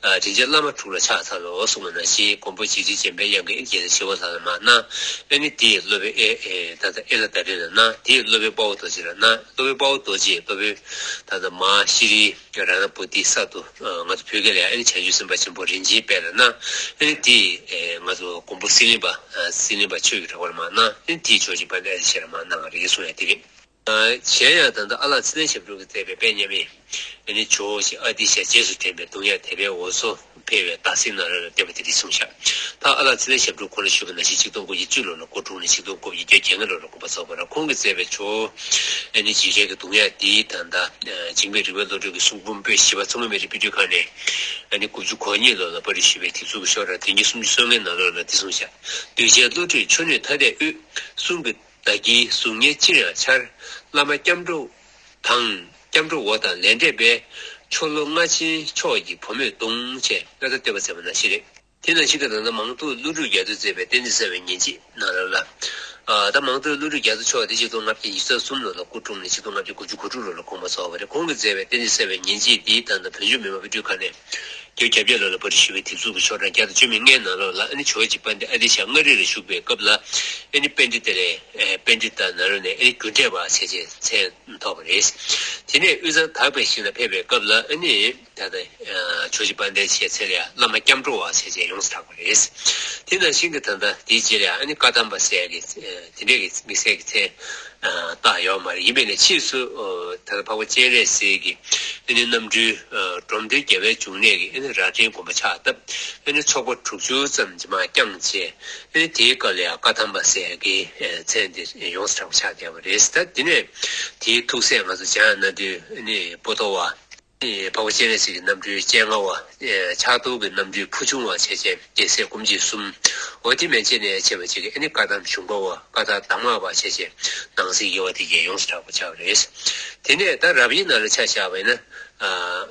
ཨ་དྲིན་ཅན་བླ་མ་དྲུག་ལ་ཕྱག་འཚལ་ལོ་གསུངས་པ་ནང་བཞིན། མགོན་པོ་འཇིགས་བྱེད་འཇམ་དཔལ་དབྱངས་ཀྱིས་ཨེ་ནི་རྒྱལ་སྲས་ཞི་བ་ལྷ་ལ་མར་གནང་། ཨེ་ནི་དེ་ཡི་སློབ་དཔོན་ཨེ་ཨེ་ད་ལྟ་ཨེ་ལ་དྭ་ཏིའི་ལ་གནང་། དེ་ཡི་སློབ་དཔོན་དཔའ་བོ་རྡོ་རྗེ་ལ་གནང་། སློབ་དཔོན་དཔའ་བོ་རྡོ་རྗེ་སློབ་དཔོན་ད་ལྟ་མར་ཤྲཱི་རཏྣ་པོ་ཏི་གསར་དུ་ང་ཚོ་བོད་སྐད་ལ་ཡང་ཨེ་ནི་བྱང་ཆུབ་སེམས་དཔའ་ཆེན་པོ་རིན་ཆེན་དཔལ་ལ་གནང་། ཨེ་ནི་དེ་ཡི་ང་ཚོ་མགོན་པོ་སི་ལེན་པ་སི་ལེན་པ་ཆོས་ཀྱི་རྒྱལ་པོ་ལ་མར་གནང་། ཨེ་ནི་དེ་ཡི་ཇོ་བོ་རྗེ་དཔལ་ལྡན་ཨ་ཏི་ཤ་ལ་མར་གནང་བ་རེད་གསུངས་ཡ་དེ་རེད། གཞན་ཡང་ད་ལྟ་ཨ་ལགས་ཚེ་བརྟན་ཞབས་དྲུང་གིས་མཛད་པའི་དཔལ་མཉམ་མེད། ཨེ་ནི་ཇོ་བོ་རྗེ་ཨ་ཏི་ཤ་རྗེས་སུ་དྲན་པའི་གདུང་ཡང་དད་པའི་འོ་མཚོ་འཕེལ་བའི་རྟགས་མཚན་ནང་ལོགས་ལ་བསྟོད་པ་དེ་འདྲ་གསུངས་ཤག་ད་ཨ་ལགས་ཚེ་བརྟན་ཞབས་དྲུང་ཁོང་ལ་ཞུ་གི་ནང་བཞིན་ཆིག་སྟོང་དགུ་བརྒྱ་བཅུ་ལོ་ལ་སྐུ་འཁྲུངས་ནས་ཆིག་སྟོང་དགུ་བརྒྱ་བརྒྱད་ཅུ་གྱ་ལྔ་ལོ་ལ་དགོངས་པ་རྫོགས་པ་རེད། ཁོང་གིས་མཛད་པའི་ཇོ་བོ་ཨེ་ནི་འཇིགས་བྲལ་གྱི་གདུང་ཡང་འདིའི་ད་ལྟ་འཇིགས་མེད་རིག་པའི་བློ་གྲོས་ཀྱི་གསུང་འབུམ་པོད་བཞི་པ་མཚོ་སྔོན་མི་རིགས་དཔེ་སྐྲུན་ཁང་ནས་ཨེ་ནི་དགུ་བཅུ་གོ་གཉིས་ལོ་ལ་པར་སྐྲུན་ཞུས་པའི་དེབ་གཟུགས་ཀྱི་ཤོག་གྲངས་བདུན་བརྒྱ་སུམ་ཅུ་སོ་ལྔའི་ནང་ལོགས་ལ་འདི་གསུངས་ཤག་གདུལ་བྱའི་བློ་གྲོས་མཆོག་ནུས་མཐའ་ཡས་དབུས། གསུང་གི་བདག་གིས་གཟུགས་བརྙན་ཅིར་ཡང་འཆར། བླ་མ་སྐྱབས་འགྲོ་དང་། སྐྱབས་འགྲོ་འོ་དང་ལས་འབྲས་པའི། ཆོ་ལོ་ལྔ་ཆེན་མཆོག་གི་བུ་མོས་གདུང་བྱས། ད་ལྟ་བསྟོད་པ་མཛད་པ་ནང་བཞིན་རེད། དེ་ནང་བཞིན་གྱི་ད་ལྟ་མང་ཐོག་ཀླུ་སྒྲུབ་རྒྱ་མཚོས་མཛད་པའི་བསྟན་འཛིན་གསལ་བའི་ཉིན་བྱེད་ནང་ལོགས་ལ། ཨ་ད་མང་ཐོག་ཀླུ་སྒྲུབ་རྒྱ་མཚོ་མཆོག་དེ་ཆིག་སྟོང་ལྔ་བརྒྱ་ཉི་ཤུ་རྩ་གསུམ་ལོ་ལ་སྐུ་འཁྲུངས་ནས་ཆིག་སྟོང་ལྔ་བརྒྱ་དགུ་བཅུ་གོ་དྲུག་ལོ་ལ་དགོངས་པ་རྫོགས་པ་རེད། ཁོང་གིས་མཛད་པའི་བསྟན་འཛིན་གསལ་བའི་ཉིན་བྱེད་འདིའི་ད་ལྟ་བོད་ལྗོངས་མི་དམངས་དཔེ་སྐྲུན་ཁང་ནས། བརྒྱད་ཅུ་གྱ་བརྒྱད་ལོ་ལ་པར་སྐྲུན་ཞུས་པའི་དེབ་གཟུགས་ཀྱི་ཤོག་གྲངས་བརྒྱ་དང་བཅུ་མེད་ལྔའི་ནང་ལོགས་ལ་ཨ་ནི་ཇོ་བོ་རྗེ་དཔལ་ལྡན་ཨ་ཏི་ཤ་མངའ་རིས་ལ་བཞུགས་པའི་སྐབས་ལ་ཨ་ནི་པཎྜི་ཏ་ལས་ཨེ་པཎྜི་ཏ་ནང་ལོགས་ནས་ཨ་ནི་རྒྱུ་འབྲས་པ་བྱས་རྗེས་མཚན་ཐོགས་པ་རེད། དེ་ནས་དབུས་གཙང་དག་པའི་ཞིང་ལ་ཕེབས་པའི་སྐབས་ལ་ཨ་ནི་ད་ལྟ་ཇོ་བོ་རྗེ་དཔལ་ལྡན་ཞེས་མཚན་ལ་ཡང་བླ་མ་སྐྱབས་འགྲོ་བ་བྱས་རྗེས་ཡོངས་སུ་གྲགས་པ་རེད། དེ་ནང་བཞིན་གྱི་ད་ལྟ་དེའི་རྗེས་ལ་ཡང་ཨ་ནི་བཀའ་གདམས་པ་ཟེར་ཡག་གི་དེ་འདྲས་ཀྱི་དམིགས་བསལ་གྱི་མཚན། བཏགས་ཡོད་མ་རེད། ཡིན་པས་ན་ཕྱིས་སུ་ད་ལྟ་འཕགས་པ་སྤྱན་རས་གཟིགས་ཀྱི་ཨ་ནི་རྣམ་སྤྲུལ་འབྲོམ་སྟོན་རྒྱལ་བའི་འབྱུང་གནས་ཀྱི་ཨ་ནི་རྭ་སྒྲེང་དགོན་པ་ཕྱག་བཏབ། ཨ་ནི་ཚོགས་པ་དྲུག་ཅུ་ཙམ་ཅིག་མར་བསྐྱངས་བྱས། ཨ་ནི་དེའི་སྐབས་ལ་ཡང་བཀའ་གདམས་པ་ཟེར་ཡག་གི་མཚན་དེ་ཡོངས་སུ་གྲགས་པ་ཆགས་བསྡད་པ་རེད། ད་དེ་ནས་དེའི་ཐུགས་སྲས་ང་ཚོ་བྱང་ན་དུས་ཨ་ནི་པོ་ཏོ་བ། འཕགས་པ་སྤྱན་རས་གཟིགས་ཀྱི་རྣམ་སྤྲུལ་སྤྱན་སྔ་བ། ཕྱག་རྡོར་གྱི་རྣམ་སྤྲུལ་ཕུར་བྱུང་བ་བྱས་བྱས་རྒྱལ་སྲས་སྐུ་མཆེད་གསུམ། འོ་དེ་མན་ཆད་ནས་བྱས་པ་ཅིག་གིས་ཨ་ནི་བཀའ་གདམས་གཞུང་པ་བ་བཀའ་གདམས་གདམས་ངག་པ་བྱས་བྱས་ནང་གསེས་དགེ་བ་དེ་གས་ཡོངས་སུ་གྲགས་པ་ཆགས་པ་རེད། དེ་ནས་ད་རབ་དབྱེ་ནང་ལ་ཆ་བཞག་པ་ཡིན་ན།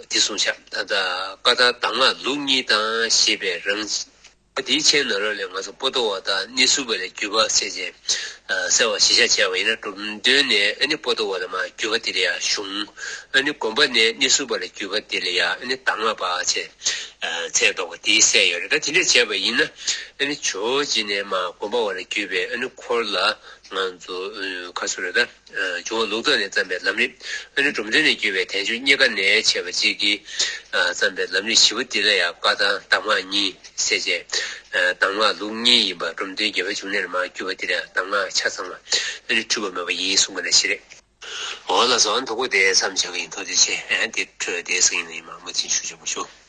འདི་གསུངས་ཤག་ད་ལྟ་བཀའ་གདམས་གདམས་ངག་ལུགས་གཉིས་དང་ཞེས་པའི་རང་། དེའི་མཆན་ནང་ལོགས་ལ་ང་ཚོ་པོ་ཏོ་བ་དང་གནས་ཚུལ་པ་ལ་བརྒྱུད་པ་ཟེར་བྱས་གསལ་བ་གཞིར་བཞག་བྱས་པ་ཡིན་ན། འབྲོམ་སྟོན་ནས་ཨ་ནི་པོ་ཏོ་བ་ལ་མར་བརྒྱུད་པ་དེ་ལ་ཡང་གཞུང་། ཨ་ནི་དགོན་པ་ནས་གནས་ཚུལ་པ་ལ་བརྒྱུད་པ་དེ་ལ་ཡང་ཨ་ནི་གདམས་ངག་པ་བྱས་མཚན་འདོགས་པ་དེ་གསལ་ཡོད་རེད། ད་དེ་འདྲས་བྱས་པ་ཡིན་ན་ཨ་ནི་ཇོ་བོ་རྗེ་ནས་མར་དགོན་པ་བ་ལ་བརྒྱུད་པའི་ཨ་ནི་འཁོར་ལ་ང་ཚོ་ག་ཚོད་རེད་ད། ཇོ་བོ་ལུང་རྟོགས་ནས་བརྩམས་པའི་ལམ་རིམ། ཨ་ནི་འབྲོམ་སྟོན་ནས་བརྒྱུད་པའི་དལ་འབྱོར་རྙེད་དཀའ་ནས་བྱས་པ་ཅིག་གིས་བརྩམས་པའི་ལམ་རིམ་བཞི་པོ་འདི་ལ་ཡང་བཀའ་གདམས་གདམས་ངག་གཉིས་ཟེར་བྱས། གདམས་ངག་ལུགས་གཉིས་ཡིན་པ་འབྲོམ་སྟོན་རྒྱལ་བའི་འབྱུང་གནས་ལ་མར་བརྒྱུད་པ་འདི་ལ་ཡང་གདམས་ངག་ཆ་ཚང་བ་ཨ་ནི་འཁྲུལ་པ་མེད་པ་ཡིན་གསུངས་པ་ནང་བཞིན་རེད། འོ་ལགས་སོ། ཨ་ནི་དོ་གོ་དེ་མཚམས་བཞག་གི་ཡིན། ཐུགས་རྗེ་ཆེ། ཨ་ནི་དེ་འཕྲོས་དེ་སང་ཉིན་ཡིན་མ་མུ་མཐུད་ཞུ་ཆོག་པ་ཞུ།